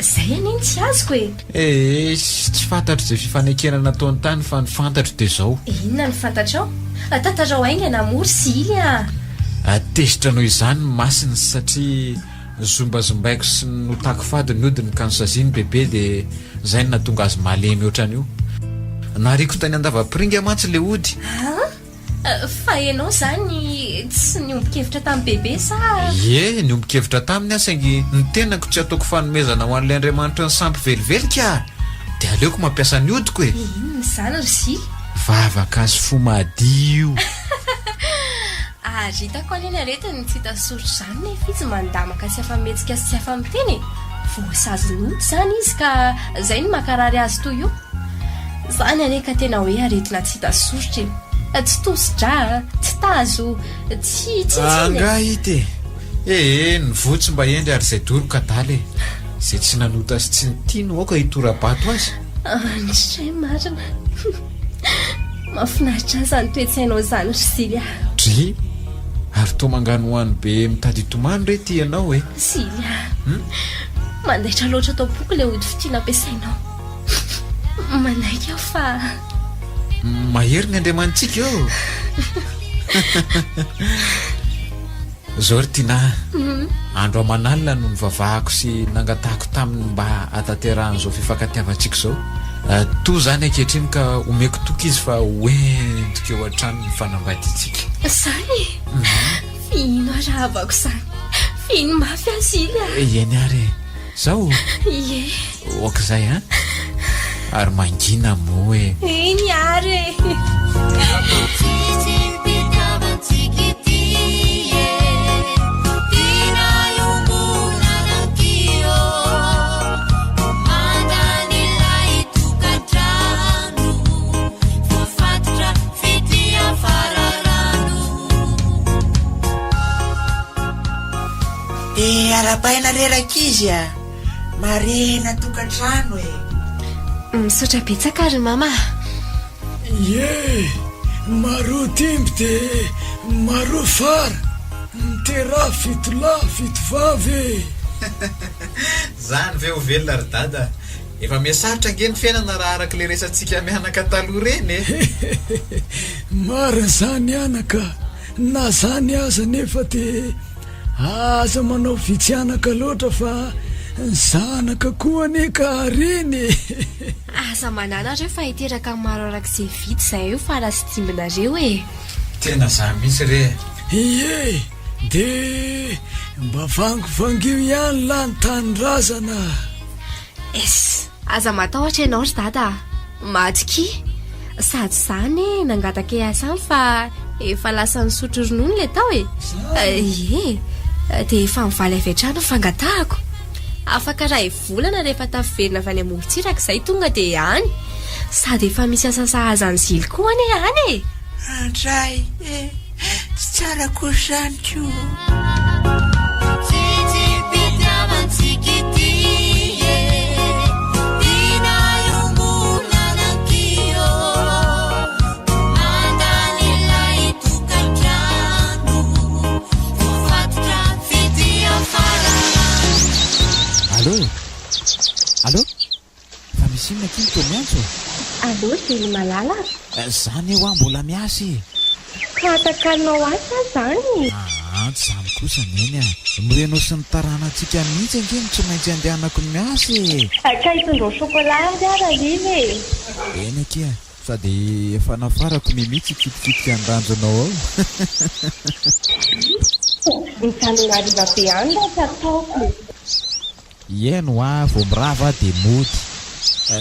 Izay anie no tsy azoko e! Eesh, tsy fantatro izay fifanekena nataony tany fa ny fantatro dia izao. Inona no fantatrao? Tantarao haingana moa ry Sily a! Tezitra noho izany ny masiny satria nozombazombaiko sy notako fady ny hodiny ka nosaziany Bebe dia izay no nahatonga azy malemy ohatran'io. Nariako tany andavapiringa mantsy ilay ody. An! Fa ianao izany tsy niombon-kevitra tamin'i Bebe sa? Ie, niombon-kevitra taminy aho saingy ny tenako tsy ataoko fanomezana ho an'ilay Andriamanitry ny sampy velively ka! Dia aleoko mampiasa ny hodiko e! Inona izany ry Zily? Vavaka sy fo madio! Ary hitako anie ny aretiny tsy hita soritra izany nefa izy mandamaka tsy afa-mihetsika sy tsy afa-miteny e! Voasazin'ny ody izany izy ka izay no mankarary azy toy io. Zany anie ka tena hoe aretina tsy hita soritra e! Tsy tosi-drà, tsy tazo, tsy tsintsinona e! Angaha hita e! Ee, ny voa tsy mba hendry ary izay doroka adala e! Izay tsy nanota sy tsy nitia no aoka hitora-bato azy. Andry marina. Mahafinaritra ahy izany toe-tsainao izany ry Zily a! Dry, ary toa manganohano be mitady hitomany re ity ianao e! Zily a! Mandaitra loatra ato am-poko ilay ody fitia nampiasainao. Manaiky aho fa. Mahery ny Andriamanitsika ô! Zao ry Tinah a! Andro aman'alina no nivavahako sy nangatahako taminy mba hahatanterahan'izao fifankatiavantsika izao. Toa izany ankehitriny ka omeko toky izy fa ho entiko eo hatrany ny fanambadiantsika. Izany e! Fihino arahabako izany. Fihino mafy aho Zily a! Eny ary e! Zao? Ie. Ok zay an! Ary mangina moa e! Eny ary e! Dia arahabaina re rankizy a! Marihina tokantrano e! Misaotra betsaka ry mama a! Ie! Maroa dimby dia maroa fara! Miteraha fitolahy fitovavy e! Zany ve ho velona ry dada? Efa mihasarotra ange ny fiainana raha araka ilay resatsika mianaka taloha ireny e! Marina izany anaka, na izany aza anefa dia aza manao vitsy anaka loatra fa ny zanaka koa anie ka harena e! Aza manahy nareo fa hiteraka maro arak'izay vita izahay eo fara sy dimbinareo e! Tena za mihitsy re e! Ie! Dia mba vangivangio ihany lah ny tanindrazana. Ess! Aza matahotra ianao ry dada a! Matokia! Sady za anie nangataka hiasa any fa efa lasa nisotro ronono ilay tao e! Ie! Dia efa mivaly avy hatrany ny fangatahako. Afaka iray volana rehefa tafiverina avy any amorontsiraka izay tonga dia any. Sady efa misy asa sahaza an'i Zily koa anie any e! Andray e! Tsy tsara akory izany ko! Allô? Allô? Fa misy inona akia no toa miantso e? Allô Zely malala a! Za anie hoa mbola miasa e! Ka atakalonao asa zany? Aa tsy zany kosa neny a! Noho ianao sy ny taranantsika mihitsy ange no tsy maintsy andehanako miasa e! Ka hitondrao chocolat ary aho rahariva e! Eny akia, sady efa nafarako Mimi tsy hikitikitika ny ranjonao ao. Mijanona hariva be any raha tsy ataoko. Ieny hoa vao mirava aho dia mody.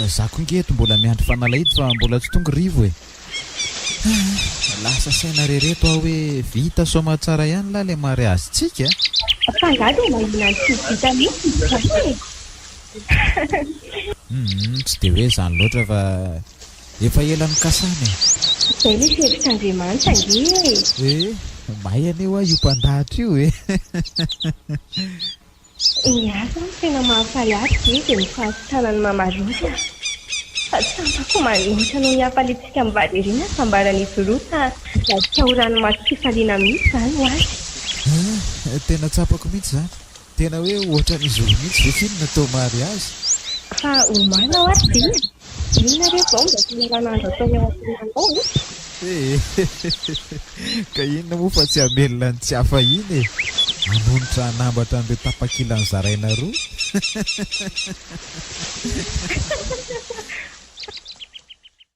Za koa nge eto mbola miandry fanalahidy fa mbola tsy tonga Rivo e. Lasa saina re reto aho hoe vita soamatsara ihany lah le mariage tsika a. Fa nga dia mahina ny tsy ho vita mihitsy izany e. Humm tsy dia hoe izany loatra fa efa ela nikasana e. Izay ilay fihevitr'Andriamanitra ange e. Eh, mahay anie hoa io mpandahatra io e. Ny ahy zany tena mahafaly ahy be dia ny fahasitranan'i Mama Rosa. Fa tsapako manoatra noho ny hafaliantsika mivady ery ny hasambaran'izy roa ka nivadika ho ranomasom-pifaliana mihitsy izany ho azy. Hein, tena tsapako mihitsy izany. Tena hoe ohatran'izy roa mihitsy ve k'iny natao mariazy? Fa omaly aho ary dia inona re izao mba fanaranandro ataony ao am-ponanao e? Ee, ka inona moa fa tsy hamelona ny tsy hafa iny e! Hanonitra hanambatra an'ireo tapakila nozaraina roa.